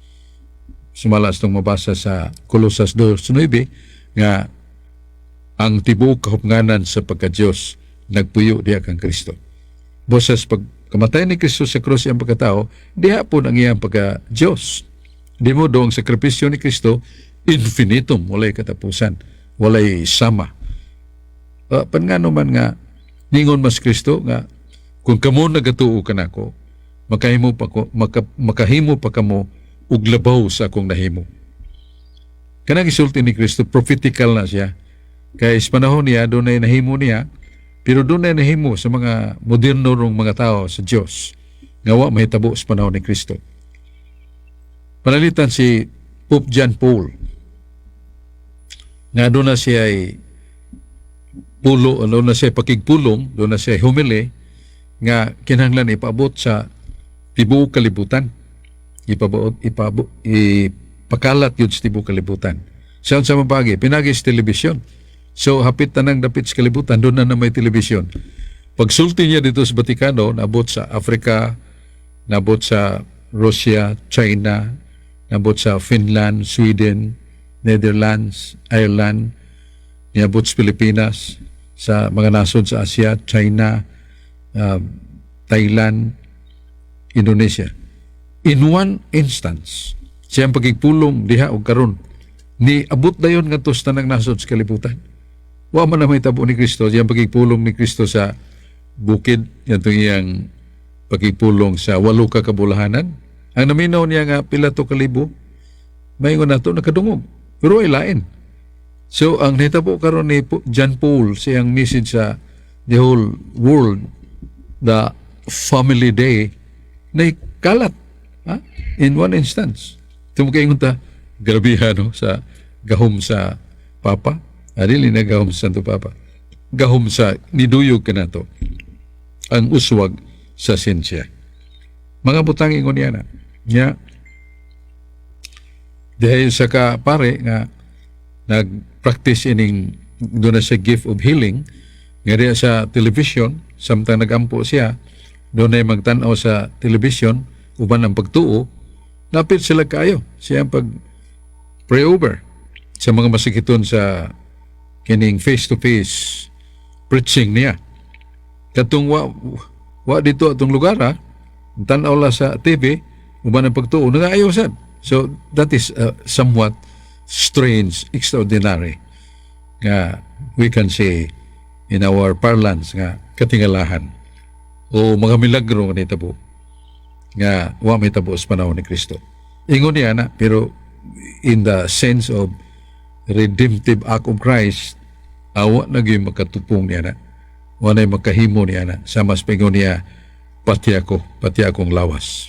Sumala sa itong mabasa sa Kolosas 2:9 nga ang tibuok kahupnganan sa pagka-Diyos nagpuyo diha kang Kristo. Bosas pag kamatay ni Kristo sa krus iyang pagkatao, diha po ang iyang pagka-Diyos. Di mo ang sakripisyo ni Kristo infinitum, walay katapusan, walay sama. Pan ngano man nga ningon mas Kristo nga kung kamo nagatuo kanako, makahimo pa kamo og labaw sa akong nahimo. Kanang gisulti ni Kristo, prophetical na siya. Kay sa panahon niya, doon ay nahimo niya, pero doon ay nahimo sa mga moderno rong mga tao sa Diyos nga wa mahitabo sa panahon ni Kristo. Panalitan si Pope John Paul, nga doon na siya ay pulo, doon na siya pakigpulong, doon na siya humili, nga kinahanglan ipaabot sa tibuok kalibutan. Ipabuot, ipakalat yun sa tibuok kalibutan. Sa unsa mabagi, pinagi sa telebisyon. So, hapit tanang dapit sa kalibutan, doon na may telebisyon. Pagsulti niya dito sa Vatikano, naabot sa Africa, naabot sa Russia, China, naabot sa Finland, Sweden, Netherlands, Ireland, niabot sa Pilipinas, sa mga nasod sa Asia, China, Thailand, Indonesia. In one instance, siyang pagigpulong diha og karon ni abot dayon ngadto sa tanang nasod sa kalibutan. Wa man na mahitabo ni Kristo, siyang pagigpulong ni Kristo sa bukid, yatong iyang pagigpulong sa walo ka kabulahanan. Ang naminaw niya nga pila to kalibo, maingon nato nakadungog. Pero ay lain. So ang nahitabo karon ni John Paul, siyang message sa the whole world, the family day, na kalat, ha? In one instance. Tungod kay ingon ta, grabiha no sa gahom sa Papa. Dili na gahom sa Santo Papa. Gahom sa niduyog kanato ang uswag sa siyensya. Mga butang ingon niya na. Nya, dahil sa ka pare nga nag-practice ining doon na siya gift of healing nga diya sa television, samtang nagampo siya, doon ay magtan-aw sa television uban ang pagtuo, napit sila kaayo siya ang pag pray over sa mga masakiton sa kining face to face preaching niya katong wa dito atong lugar, ha, tan-aw la sa TV uban ang pagtuo, nagaayo sad. So that is somewhat strange, extraordinary nga we can say in our parlance nga katingalahan o mga milagro nga nitabo nga wa mahitabo sa panahon ni Kristo. Ingon niya na, pero in the sense of redemptive act of Christ, awa na gyud makatupong niya na. Wa na'y makahimo niya na. Sa mas pingon niya, pati ako, pati akong lawas.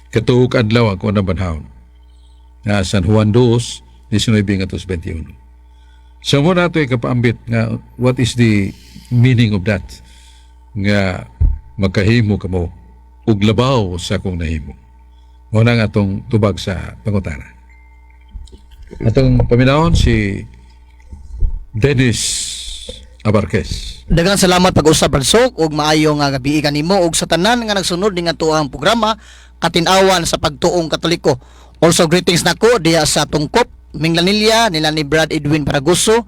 Katuog adlaw ako na banhawon. Nga San Juan 2, 19 ngadto 21. So mao na ato ikapaambit nga what is the meaning of that? Nga magkahimo kamo ug labaw sa akong nahimo. Mao na nga atong tubag sa pangutana. Atong paminawon si Dennis Abarquez. Daghang salamat pag-usab, Brad Sok, ug maayo nga gabi kanimo ug sa tanan nga nagsunod ning atoang programa Katinawan sa Pagtuong Katoliko. Also greetings nako diha sa Tungkop, Minglanilla nila ni Brad Edwin Paraguso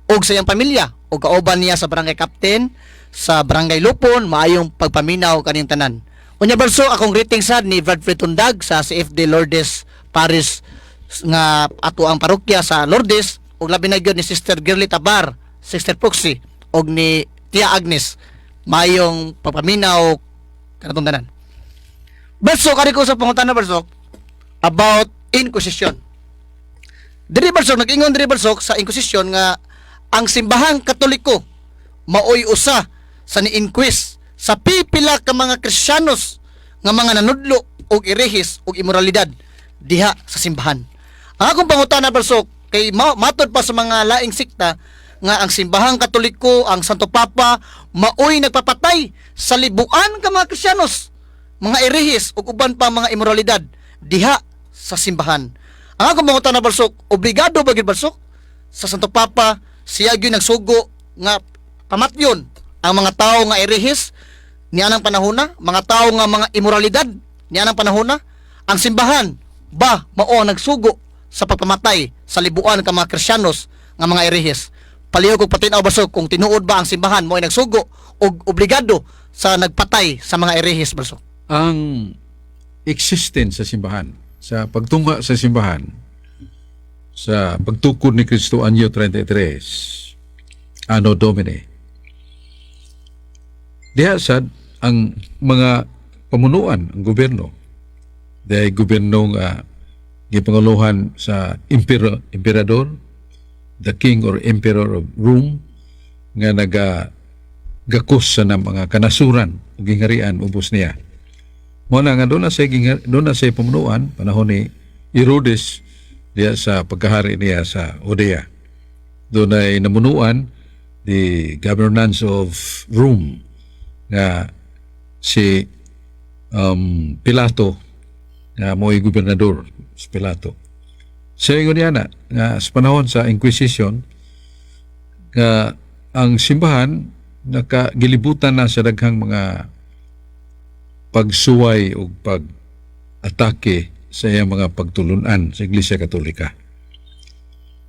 ug sa iyang pamilya ug kauban niya sa barangay captain sa Barangay Lupon, maayong pagpaminaw kaning tanan. Unya, Brad Sok, akong greetings sad ni Brad Fretundag sa CFD Lourdes Paris nga ato ang parokya sa Lourdes ug labi na gyud ni Sister Girly Tabar, Sister Proxy ug ni Tia Agnes. Maayong pagpaminaw kanatong tanan. Brad Sok, ari ko sa pangutana, Brad Sok, about Inquisition. Diri, Brad Sok, nag-ingon diri, Brad Sok, sa Inquisition nga ang Simbahang Katoliko maoy usa sa ni-inquis sa pipila ka mga Kristiyanos nga mga nanudlo og erehis og imoralidad diha sa simbahan. Ang akong pangutana, Brad Sok, kay matod pa sa mga laing sikta nga ang Simbahang Katoliko, ang Santo Papa maoy nagpapatay sa libuan ka mga Kristiyanos, mga erehis ug uban pa mga imoralidad diha sa simbahan. Ang akong pangutana, Brad Sok, obligado ba gyud, Brad Sok, sa Santo Papa, siya gyud nagsugo nga pamatyon ang mga tao nga erehis nianang panahona, mga tao nga mga imoralidad nianang panahona? Ang simbahan ba mao ang nagsugo sa pagpamatay sa libuan ka mga Kristiyanos nga mga erehis? Palihog og patin-aw, Brad Sok, kung tinuod ba ang simbahan mao ay nagsugo og obligado sa nagpatay sa mga erehis, Brad Sok. Ang existence sa simbahan, sa pagtungha sa simbahan, sa pagtukod ni Kristo anyo 33, Anno Domini. Diha sad ang mga pamunuan, ang gobyerno, dahil gobyerno nga gipanguluhan sa emperador, the king or emperor of Rome, nga naga gakos sa na mga kanasuran ug gingharian ubos niya. Mao na nga doon na sa pamunuan panahon ni Herodes diya sa pagkahari niya sa Judea. Doon ay namunuan the governance of Rome nga si Pilato nga mo'y gobernador si Pilato. Sa ingon niya na nga sa panahon sa Inquisition nga ang simbahan nakagilibutan na sa daghang mga pagsuway o pag-atake sa iyang mga pagtulunan sa Iglesia Katolika.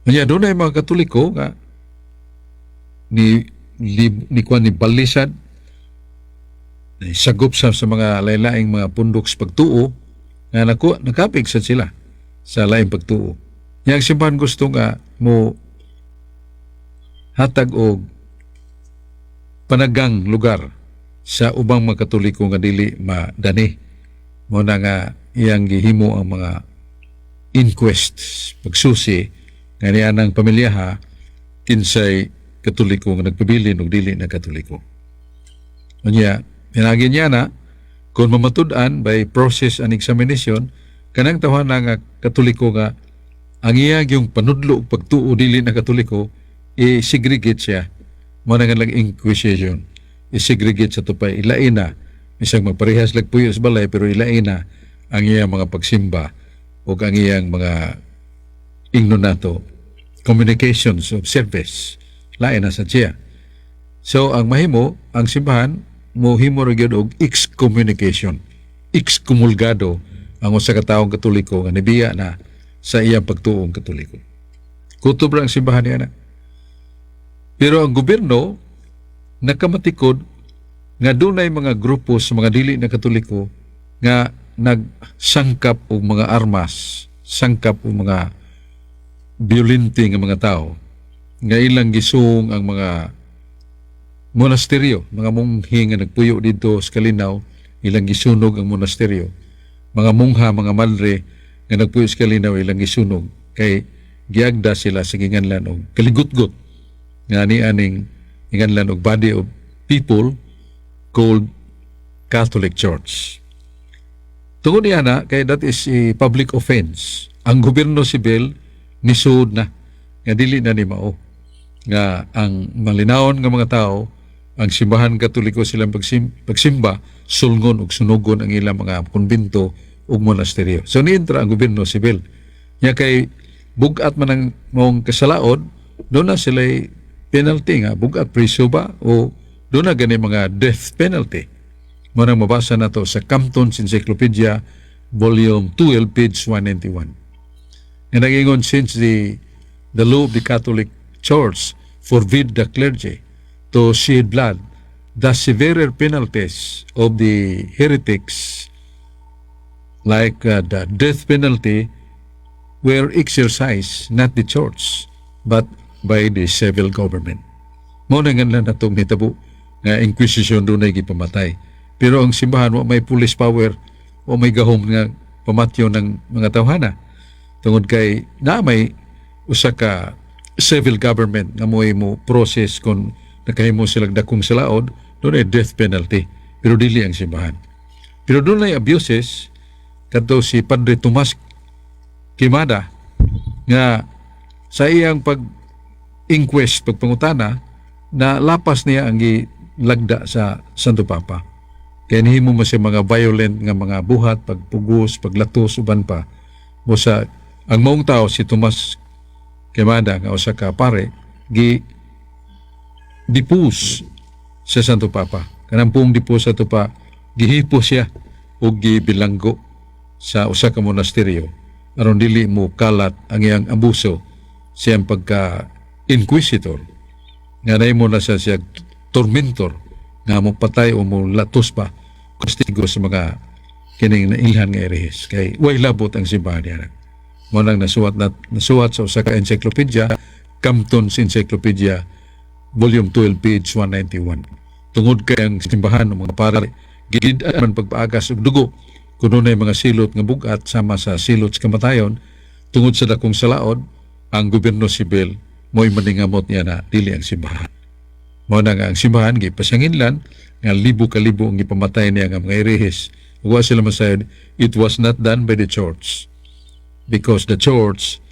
Kanya doon ay mga Katoliko nga ni kwan ni balisad ni sagop sa mga laylaing mga pundok sa pagtuo nga nakapig sad sila sa laing pagtuo. Nya ang simbahan gusto nga mo hatag og panagang lugar sa ubang mga Katoliko nga dili madani. Mao na nga iyang gihimo ang mga inquest, pagsusi nga niya ng pamilyaha kinsay Katoliko nga nagpabilin ug dili na Katoliko. Unya, pinagi niya na kung mamatud-an by process and examination kanang tawhana nga Katoliko nga ang iya yung panudlo ug pagtuo dili na Katoliko, i-segregate siya. Mao na nga lang inquisition. I-segregate sa tupay, ilain na. Bisag magparehas lag puyo sa balay, pero ilain na ang iyang mga pagsimba o ang iyang mga ingnon nato communications of service, lain na sa siya. So ang mahimo, ang simbahan mohimo ra gyud og excommunication, excomulgado ang usa ka taong Katoliko nga nibiya na sa iyang pagtuong Katoliko. Kutob ra ang simbahan niya na, pero ang gobyerno nakamatikod nga dunay mga grupo sa mga dili na Katoliko nga nagsangkap og mga armas, sangkap og mga violente nga mga tao nga ilang gisuong ang mga monasteryo, mga monghe nga nagpuyo dito sa Kalinaw, ilang gisunog ang monasteryo. Mga mongha, mga madre nga nagpuyo sa Kalinaw, ilang gisunog kay giagda sila sa ginganlan og kaligutgot nga ni aning ginganlan og body of people called Catholic Church. Tungod niya na, kay that is a public offense. Ang gobyerno sibil nisuod na nga dili na ni mao nga ang malinawon nga mga tao, ang Simbahan Katoliko silang pagsimba, sulngon ug sunugon ang ilang mga kumbento ug monasteryo. So nientra ang gobyerno sibil. Nya kay bugat man ang maong kasalaod, duna sila penalty nga bugat, preso ba o duna gani mga death penalty. Mao nang mabasa nato sa Compton's Encyclopedia, Volume 12, page 191. Nga nagingon, since the law of the Catholic Church forbid the clergy to shed blood, the severer penalties of the heretics, like the death penalty, were exercised not the church but by the civil government. Mao na nga lang natong nitabo nga inquisition, dunay gipamatay. Pero ang simbahan wa may police power o may gahom nga pamatyo ng mga tawhana. Tungod kay na may usa ka civil government nga mo'y mo process kung nakahimo silang dakong salaod, dunay death penalty. Pero dili ang simbahan. Pero dunay abuses kadto si Padre Tomas Quemada nga sa iyang pag inquest, pagpangutana, na lapas niya ang gilagda sa Santo Papa. Kaya nihimo mo siya mga violent nga mga buhat, pagpugos, paglatos, uban pa. Mo sa ang maong tao si Tomas Quemada nga usa ka pare gi depose sa Santo Papa. Kanang pong depose sa pa, gihipos siya ug gibilanggo sa usa ka monasteryo aron dili mo kalat ang iyang abuso siyang pagka inquisitor nga nahimo na siya siya tormentor nga mo patay o mo latos pa, kastigo sa mga kining nailhan nga erehes kay way labot ang simbahan niya. Mao nang nasuwat sa usa ka encyclopedia, Compton's Encyclopedia, Volume 12, page 191. Tungod kay ang simbahan ng mga pare gid man pagpaagas og dugo kuno na mga silot nga bugat sama sa silot sa kamatayon tungod sa dakong salaod, ang gobyerno sibil mo'y maningamot niya na dili ang simbahan. Mao na nga ang simbahan gipasanginlan nga libo ka libo ang gipamatay niya nga mga erehes. Ug wa sila masayod, it was not done by the church because the church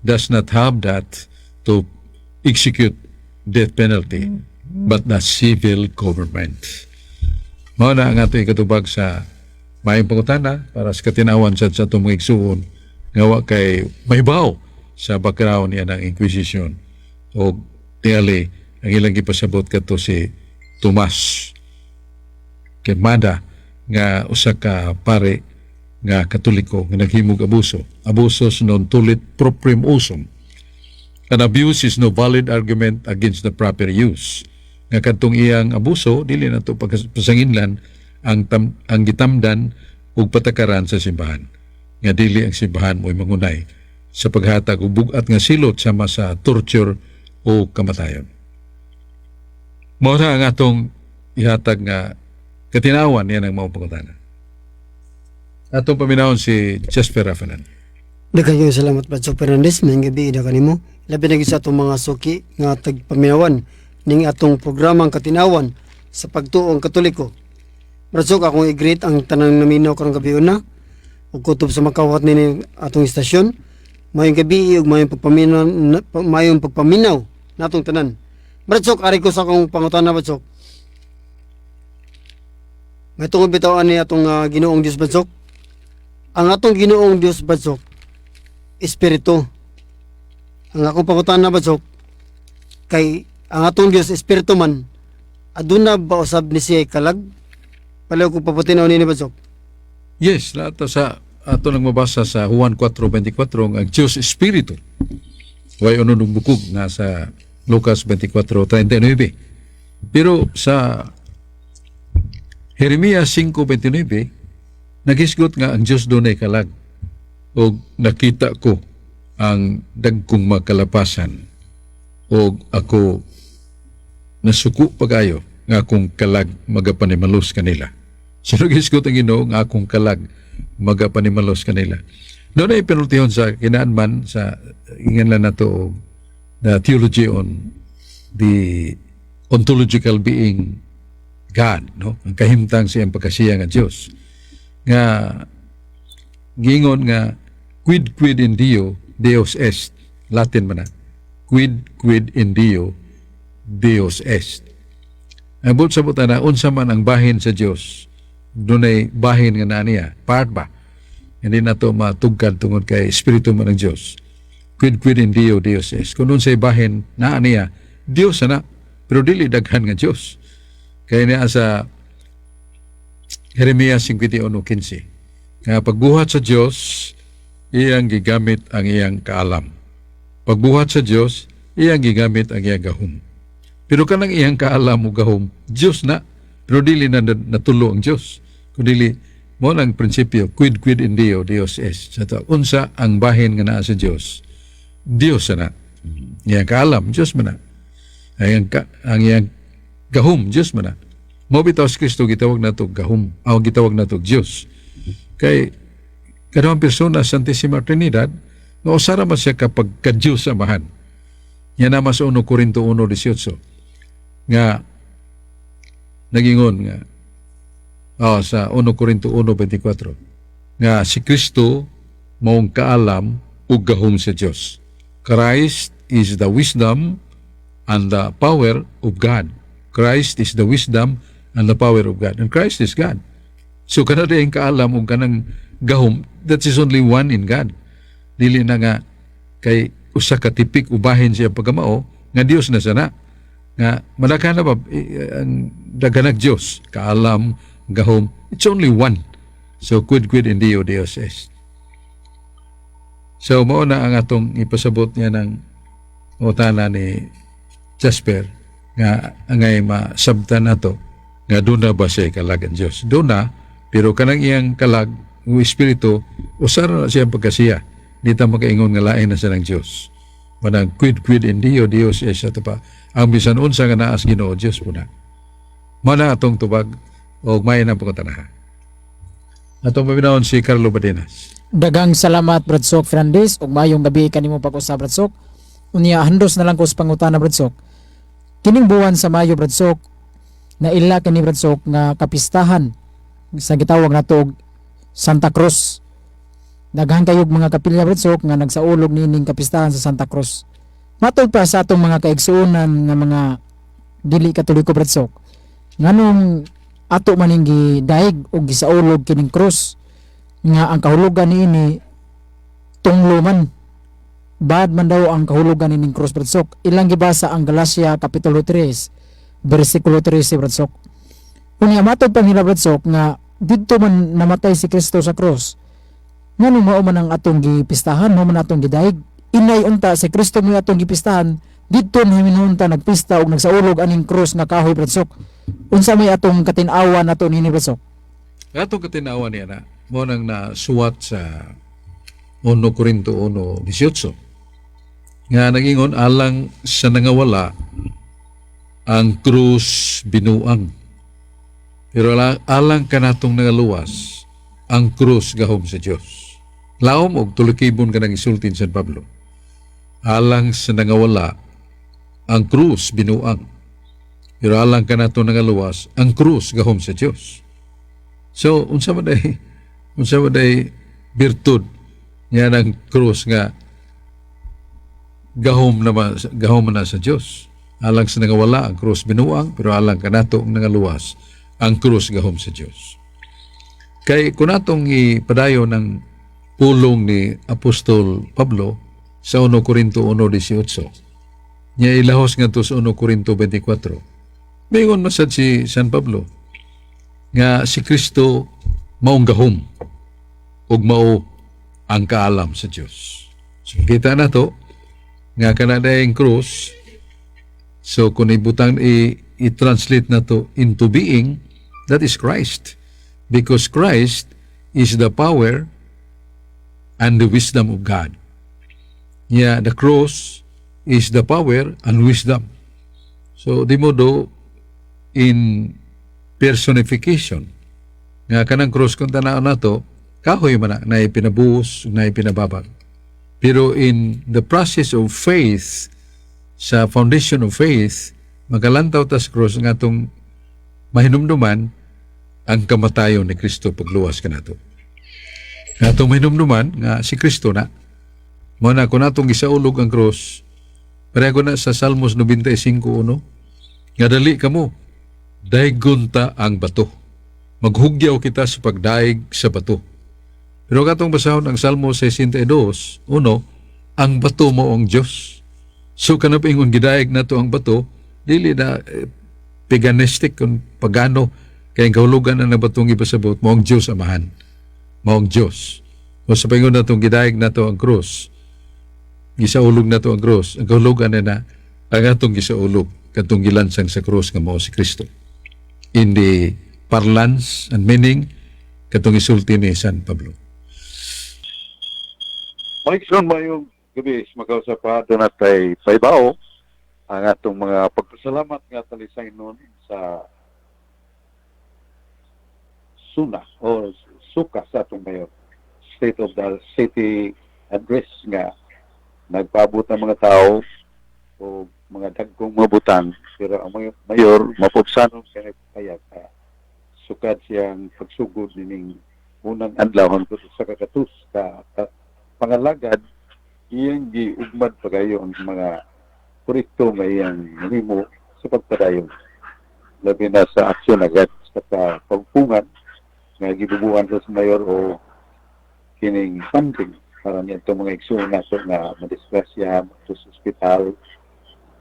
does not have that to execute death penalty but the civil government. Mao na ang atong ikatubag sa maayong pangutana para sa katinawan sa atong mga igsuon nga wa kay mahibaw sa background niya ng Inquisition o tingali ang ilang gipasabot kadto si Tomas Quemada nga usa ka pare nga Katoliko nga naghimog abuso. Abusus non tulit proprium usum. An abuse is no valid argument against the proper use. Nga kadtong iyang abuso dili na to pagpasanginlan ang gitamdan ug patakaran sa simbahan. Nga dili ang simbahan mo'y mangunay sa paghatag og bug-at nga silot sama sa torture o kamatayon. Mao na ang atong ihatag nga katinawan niya ng maong pangutana. Atong paminawon si Jasper Rafanan. Daghang kayong salamat, Brad Sok Fernandez. Maayong gabi na kanimo. Labi na gyud sa atong mga suki nga tagpaminawan ning atong programang Katinawan sa Pagtuong Katoliko. Brad Sok, akong i-greet ang tanang naminaw karong gabi una ug kutob sa makawat nini atong istasyon. Maayong gabi ug maayong pagpaminaw natong tanan. Brad Sok, ari ko sa akong pangutana, Brad Sok. May tungod bitaw ani atong Ginoong Dios, Brad Sok. Ang atong Ginoong Dios, Brad Sok, espiritu. Ang akong pangutana, Brad Sok, kay ang atong Dios espiritu man, aduna ba usab ni siya kalag? Palaw ko papatinaw nini, Brad Sok. Yes, lahat to sa ato nang mabasa sa Juan 4:24 ang Diyos Espiritu. Way uno ng bukog na sa Lucas 24:39. Pero sa Jeremias 5:29 nagisgot nga ang Diyos dunay kalag og nakita ko ang dagkong makalapasan og ako nasuko pagayo nga akong kalag magapanimalos kanila. So nagisgot ang Ginoo nga akong kalag magapanimalos kanila. Dunay penultihon sa kinaanman sa ingan lang nato og the theology on the ontological being God, no? Ang kahimtang siyang pagkasiya nga Dios. Nga Gingon nga "Quid quid in Deo Deus est." Latin man na. "Quid quid in Deo Deus est." Ang buot sabot na, unsa man ang bahin sa Dios, dunay bahin nga naa niya, part ba? Hindi nato matugkad tungod kay espiritu man ang Dios. "Quid quid in Deo Deus est." Kung unsay bahin naa niya, Dios ana, pero dili daghan nga Dios. Kaya niya sa Jeremias 51:15 nga pagbuhat sa Dios, iyang gigamit ang iyang kaalam. Pagbuhat sa Dios, iyang gigamit ang iyang gahom. Pero kanang iyang kaalam o gahom, Dios na. Pero dili na natulo ang Dios. Kung dili, mao nang prinsipyo, "Quid quid in Deo, Deus est." Sa to, unsa ang bahin nga naa sa Dios, Dios na. Iyang kaalam, Dios man na. Ang iyang gahom, Dios man na. Mao bitaw si Kristo gitawag nato gahom, aw gitawag nato Dios. Kay kadawang persona sa Santissima Trinidad, nga usara man siya kapag ka-Diyos Amahan. Yan naman sa 1 Corinto 1:18 nga nagingon nga, oh, sa 1 Corinto 1:24 nga si Kristo maong kaalam ug gahom sa Dios. Christ is the wisdom and the power of God. Christ is the wisdom and the power of God. And Christ is God. So kana ang kaalam ug kanang gahom, that is only one in God. Dili na nga kay usa ka tipik ubahin siya pagkamao nga Dios na sana nga madaghan na ba ang daghanag Dios, kaalam, gahom. It's only one. So "Quid quid in Deo Deus est." So mao na ang atong ipasabot niya ng utana ni Jasper nga angay masabtan nato nga duna ba siya kalag ang Dios. Duna, pero kanang iyang kalag o espiritu, usara na siya pagkasiya. Di ta makaingon nga lain na siya ng Dios. Manang "Quid quid in Deo Deus est" ato pa. Ang bisan unsa nga naa sa Ginoo, Dios po na. Mao na atong tubag og may nang pangutanaha. Atong paminawon si Carlo Badenas. Daghang salamat, Brad Sok Fernandez, ug maayong gabi kanimo pag-usab, Brad Sok. Unya handos na lang ko sa pangutana, Brad Sok. Kining buwan sa Mayo, Brad Sok, na ila kini, Brad Sok, nga kapistahan sa gitawag nato og Santa Cruz. Daghan kayog mga kapilya, Brad Sok, nga nagsaulog niining kapistahan sa Santa Cruz. Matod pa sa atong mga kaigsuonan nga mga dili Katoliko, Brad Sok. Nganong ato maning gidaig og gisaulog kining krus nga ang kahulugan niini tunglo man? Bad man daw ang kahulugan nining cross, Brad Sok. Ilang gibasa ang Galacia kapitulo 3 bersikulo 13, Brad Sok. Unya matod pa nila, Brad Sok, nga didto man namatay si Kristo sa cross. Nganong mao man ang atong gipistahan, mao man atong gidaig? Inay unta si Kristo mo atong gipistahan, didto na unta nagpista og nagsaulog aning cross nga kahoy, Brad Sok. Unsa may atong katin-awan nato nini, Brad Sok? Atong katinawan niya na, mao nang nasuwat sa 1 Corinto 1:18 nga nagingon, "Alang sa nangawala, ang krus binuang. Pero alang kanatong nangaluwas, ang krus gahom sa Dios." Laom og tulukibon ka nang isultin San Pablo. "Alang sa nangawala, ang krus binuang. Pero alang kanatong nangaluwas, ang krus gahom sa Dios." So, unsa man day birtud niya ng krus nga gahom na sa Dios? "Alang sa nangawala, ang krus binuang, pero alang kanato ang nangaluwas, ang krus gahom sa Dios." Kay kung atong ipadayon ng pulong ni Apostol Pablo sa 1 Corinto 1:18, niya ilahos nga to sa 1 Corinto 24. Mingon man sad si San Pablo nga si Kristo maong gahom ug mao ang kaalam sa Dios. So kita na to nga kana dayeng krus. So kung ibutang i-translate na to into being, that is Christ, because Christ is the power and the wisdom of God. Yeah, the cross is the power and wisdom. So di modo in personification nga kanang cross, kung tanaw nato, kahoy man na, naay pinabuhos, naay pinababag. Pero in the process of faith, sa foundation of faith, magalantaw ta sa cross nga atong mahinumduman ang kamatayon ni Kristo pagluwas kanato. Atong mahinumduman nga si Kristo na. Mao na kung atong gisaulog ang krus, pareho na sa Salmos 95:1, nga dali kamo, daigon ta ang bato. Maghugyaw kita sa pagdaig sa bato. Pero katong basahon ang Salmo 62:1, ang bato mao ang Diyos. So kanang ingon gidaig nato ang bato, dili na paganistic kung pagano kay ang kahulugan na ng batong ipasabot mao ang Diyos Amahan. Mao ang Diyos. O sa paingon natong gidaig nato ang krus, gisaulog nato ang krus, ang kahulugan na na ang atong gisaulog katong gilansang sa krus nga mao si Kristo. In the parlance and meaning katong isulti ni San Pablo. Maigsoon, mayong gabi sa makausap pa doon natay pahibaw ang atong mga pagpasalamat nga talisay nun sa suna o suka sa atong mayor, State of the City Address nga nagpaabot ng mga tao o mga dagkong mga butang, pero ang mga mayor mapupsanon kay payag sukad siyang pagsugod nining unang adlaw hangtod sa kakatus ka pangalagad, iyang giugmad pagayo ang mga proyekto nga iyang nahimo sa pagpadayon, labi na sa aksyon agad sa pagpungan nga gibubuhan sa mayor o kining funding para niya itong mga igsoon nato nga madisgrasya sa ospital.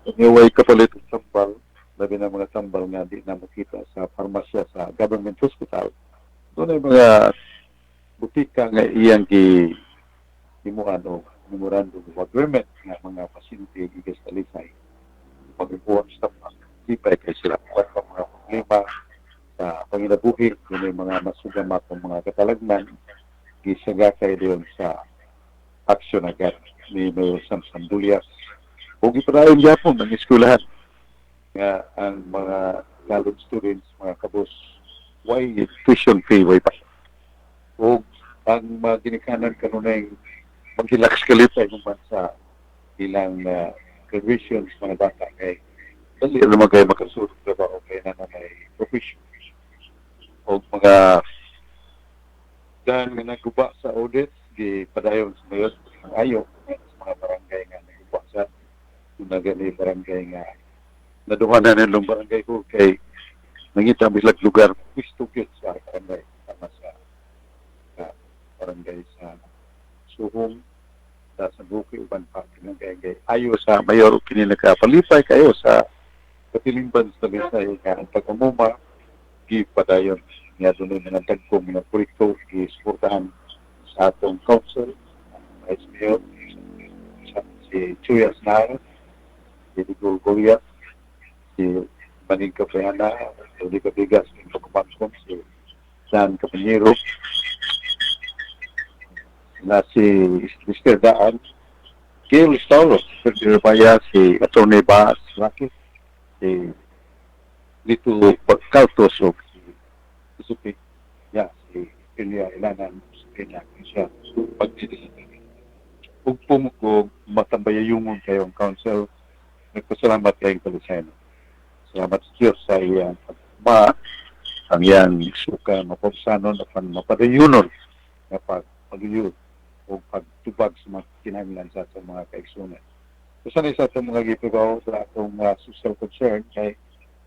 Way kapalit og tambal, labi na mga tambal nga di na makita sa parmasya sa government hospital. Doon ay mga butika nga iyang gi himuan og memorandum of agreement nga mga pasyente gikas Talisay pag-ibuhan sa lipay kay sila kuan pa mga problema sa panginabuhi. Yun yung mga masugamat ng mga katalagman, gisaga kay diyon sa aksyon agad ni Mayor Sam Sambulyas ug gipadayon gyapon ang eskwelahan nga ang mga college students, mga kabus, way tuition fee, way pa, ug ang mga ginikanan kanunay maghilaks kalipay human sa ilang graduations, mga bata, kay dali naman kayo makasulod trabaho kay na may profession. O mga daan nga naguba sa audit, gipadayon sa mayor ang ayo sa mga barangay nga naguba sa una gani barangay nga naduha na nilong barangay ko kay nangita bilag lugar pwisto gyud sa barangay sama sa barangay sa Suhong, sa Buki, uban pa kay kay ayo sa mayor. Kini nakapalipay kayo sa katilingban sa Talisay nga ang pag-amuma gipadayon nga dunay mga dagkong mga proyekto gisuportahan sa atong council, ang Vice Mayor sa, si Chuy Aznar, si Digol Goria, si Maning Capriana, si Cabigas, si Pagkumangkom, si San Capañero, na si Mr. Daan, Gail Stauros, Ferdinand Paya, si Atty. Baas Rakis, si Lito Pagkaltos, o si Suzuki, ya, si Ilya Ilanan, si Kenya, siya, pagdidilig. Ug ko matambayayungon kayong council, nagpasalamat kayong Talisay. Salamat sa Diyos sa iyang pagma, ang iyang suka, mapagsanon, apan mapadayunon, nga pag pagluyod o pagtubag sa mga kinahanglan sa atong mga kaigsunan. So, sanay sa atong mga gipibaw sa atong social concern kay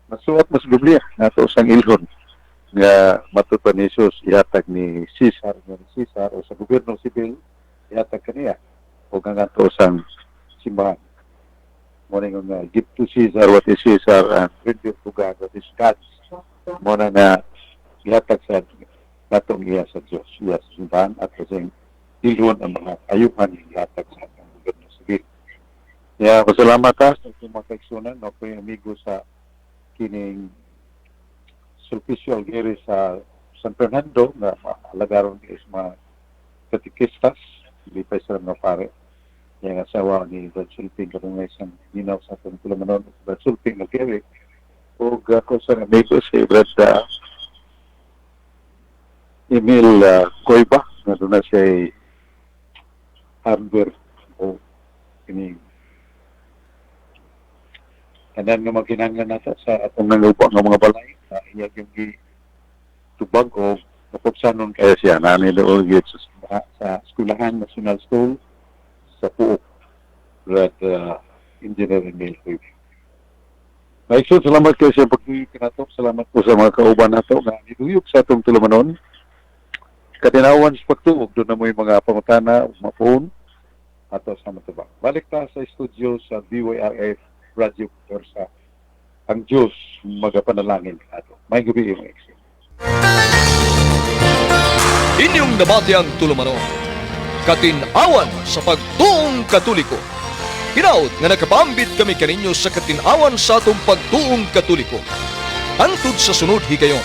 masuot mas Biblia nato sang ilhon nga matud pa ni Jesus, ihatag ni Caesar nga ni Caesar o sa gobyerno sibil ihatag kaniya o nga ato sang simbahan. Mo nga give to Caesar what is Caesar and render to God what is God's. Mo na nga ihatag sa natong iya sa Diyos, iya sa simbahan at sa ilhon ang mga ayuhan ihatag sa atong gobyerno sibil. Kaya pasalamat ta sa itong mga kaigsunan, no, ko yung amigo sa kining Sulpicio Alguere sa San Fernando nga alagaron is mga katikistas, hindi pa sila mga pare. Yang asawa ni Brad Sulping karong nga isang ginaw sa atong tulamanon, Brad Sulping Alguere. O ako sa amigo si Brad Emil Coiba nga doon na siya hardware o kining tanan nga magkinahanglan nato sa atong nangupa nga mga balay sa iya yung gi tubag o napupsanon kaya siya na ni doon gid sa sa Eskwelahan National School sa Pook, Brad Engineer Emil Rubio. Maigsoon, salamat kayo sa pagduyog kanato. Salamat po sa mga kauban nato nga niduyog sa atong tulumanon. Katinawan sa pagtuo, duna moy mga pangutana, mapuon, ato sa matubang. Balik ta sa studio sa DYRF Radio Puwersa. Ang Diyos magapanalangin ato. Maayong gabii, mga igsoon. Inyong nabati ang tulumanon. Katinawan sa pagtuong Katoliko. Hinaot nga nakapambit kami kaninyo sa katinawan sa atong pagtuong Katoliko. Hangtod sa sunod higayon.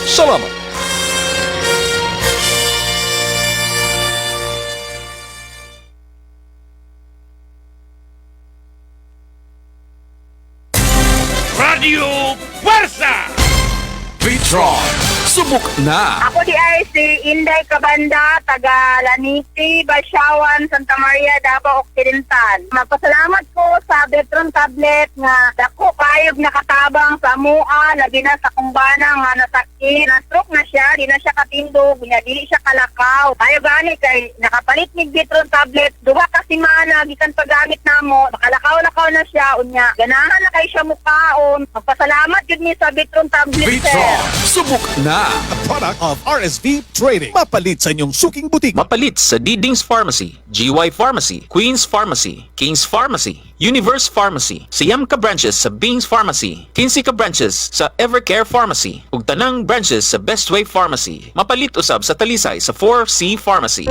Salamat. Radio Puwersa! Petron, subok na! Ako diay si Inday Kabanda, taga Lanisi, Basyawan, Santa Maria, Davao Occidental. Magpasalamat ko sa Betron Tablet nga dako kayog nakatabang sa mua, labi na sa kumbana nga nasakit. Na-stroke na siya, di na siya katindog, nya dili siya kalakaw. Ayo gani kay nakapalit mig Betron Tablet, 2 ka semana gikan paggamit namo, makalakaw-lakaw na siya unya. Ganahan na kay siya mukaon. Magpasalamat jud mi sa Betron Tablet, sir. Petron, subok na! A product of RSV Trading. Mapalit sa inyong suking butik. Mapalit sa Diding's Pharmacy, GY Pharmacy, Queen's Pharmacy, King's Pharmacy, Universe Pharmacy, siyam ka branches sa Beans Pharmacy, 15 ka branches sa Evercare Pharmacy, ug tanang branches sa Bestway Pharmacy. Mapalit usab sa Talisay sa 4C Pharmacy.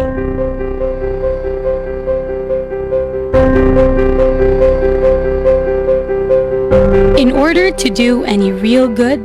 In order to do any real good,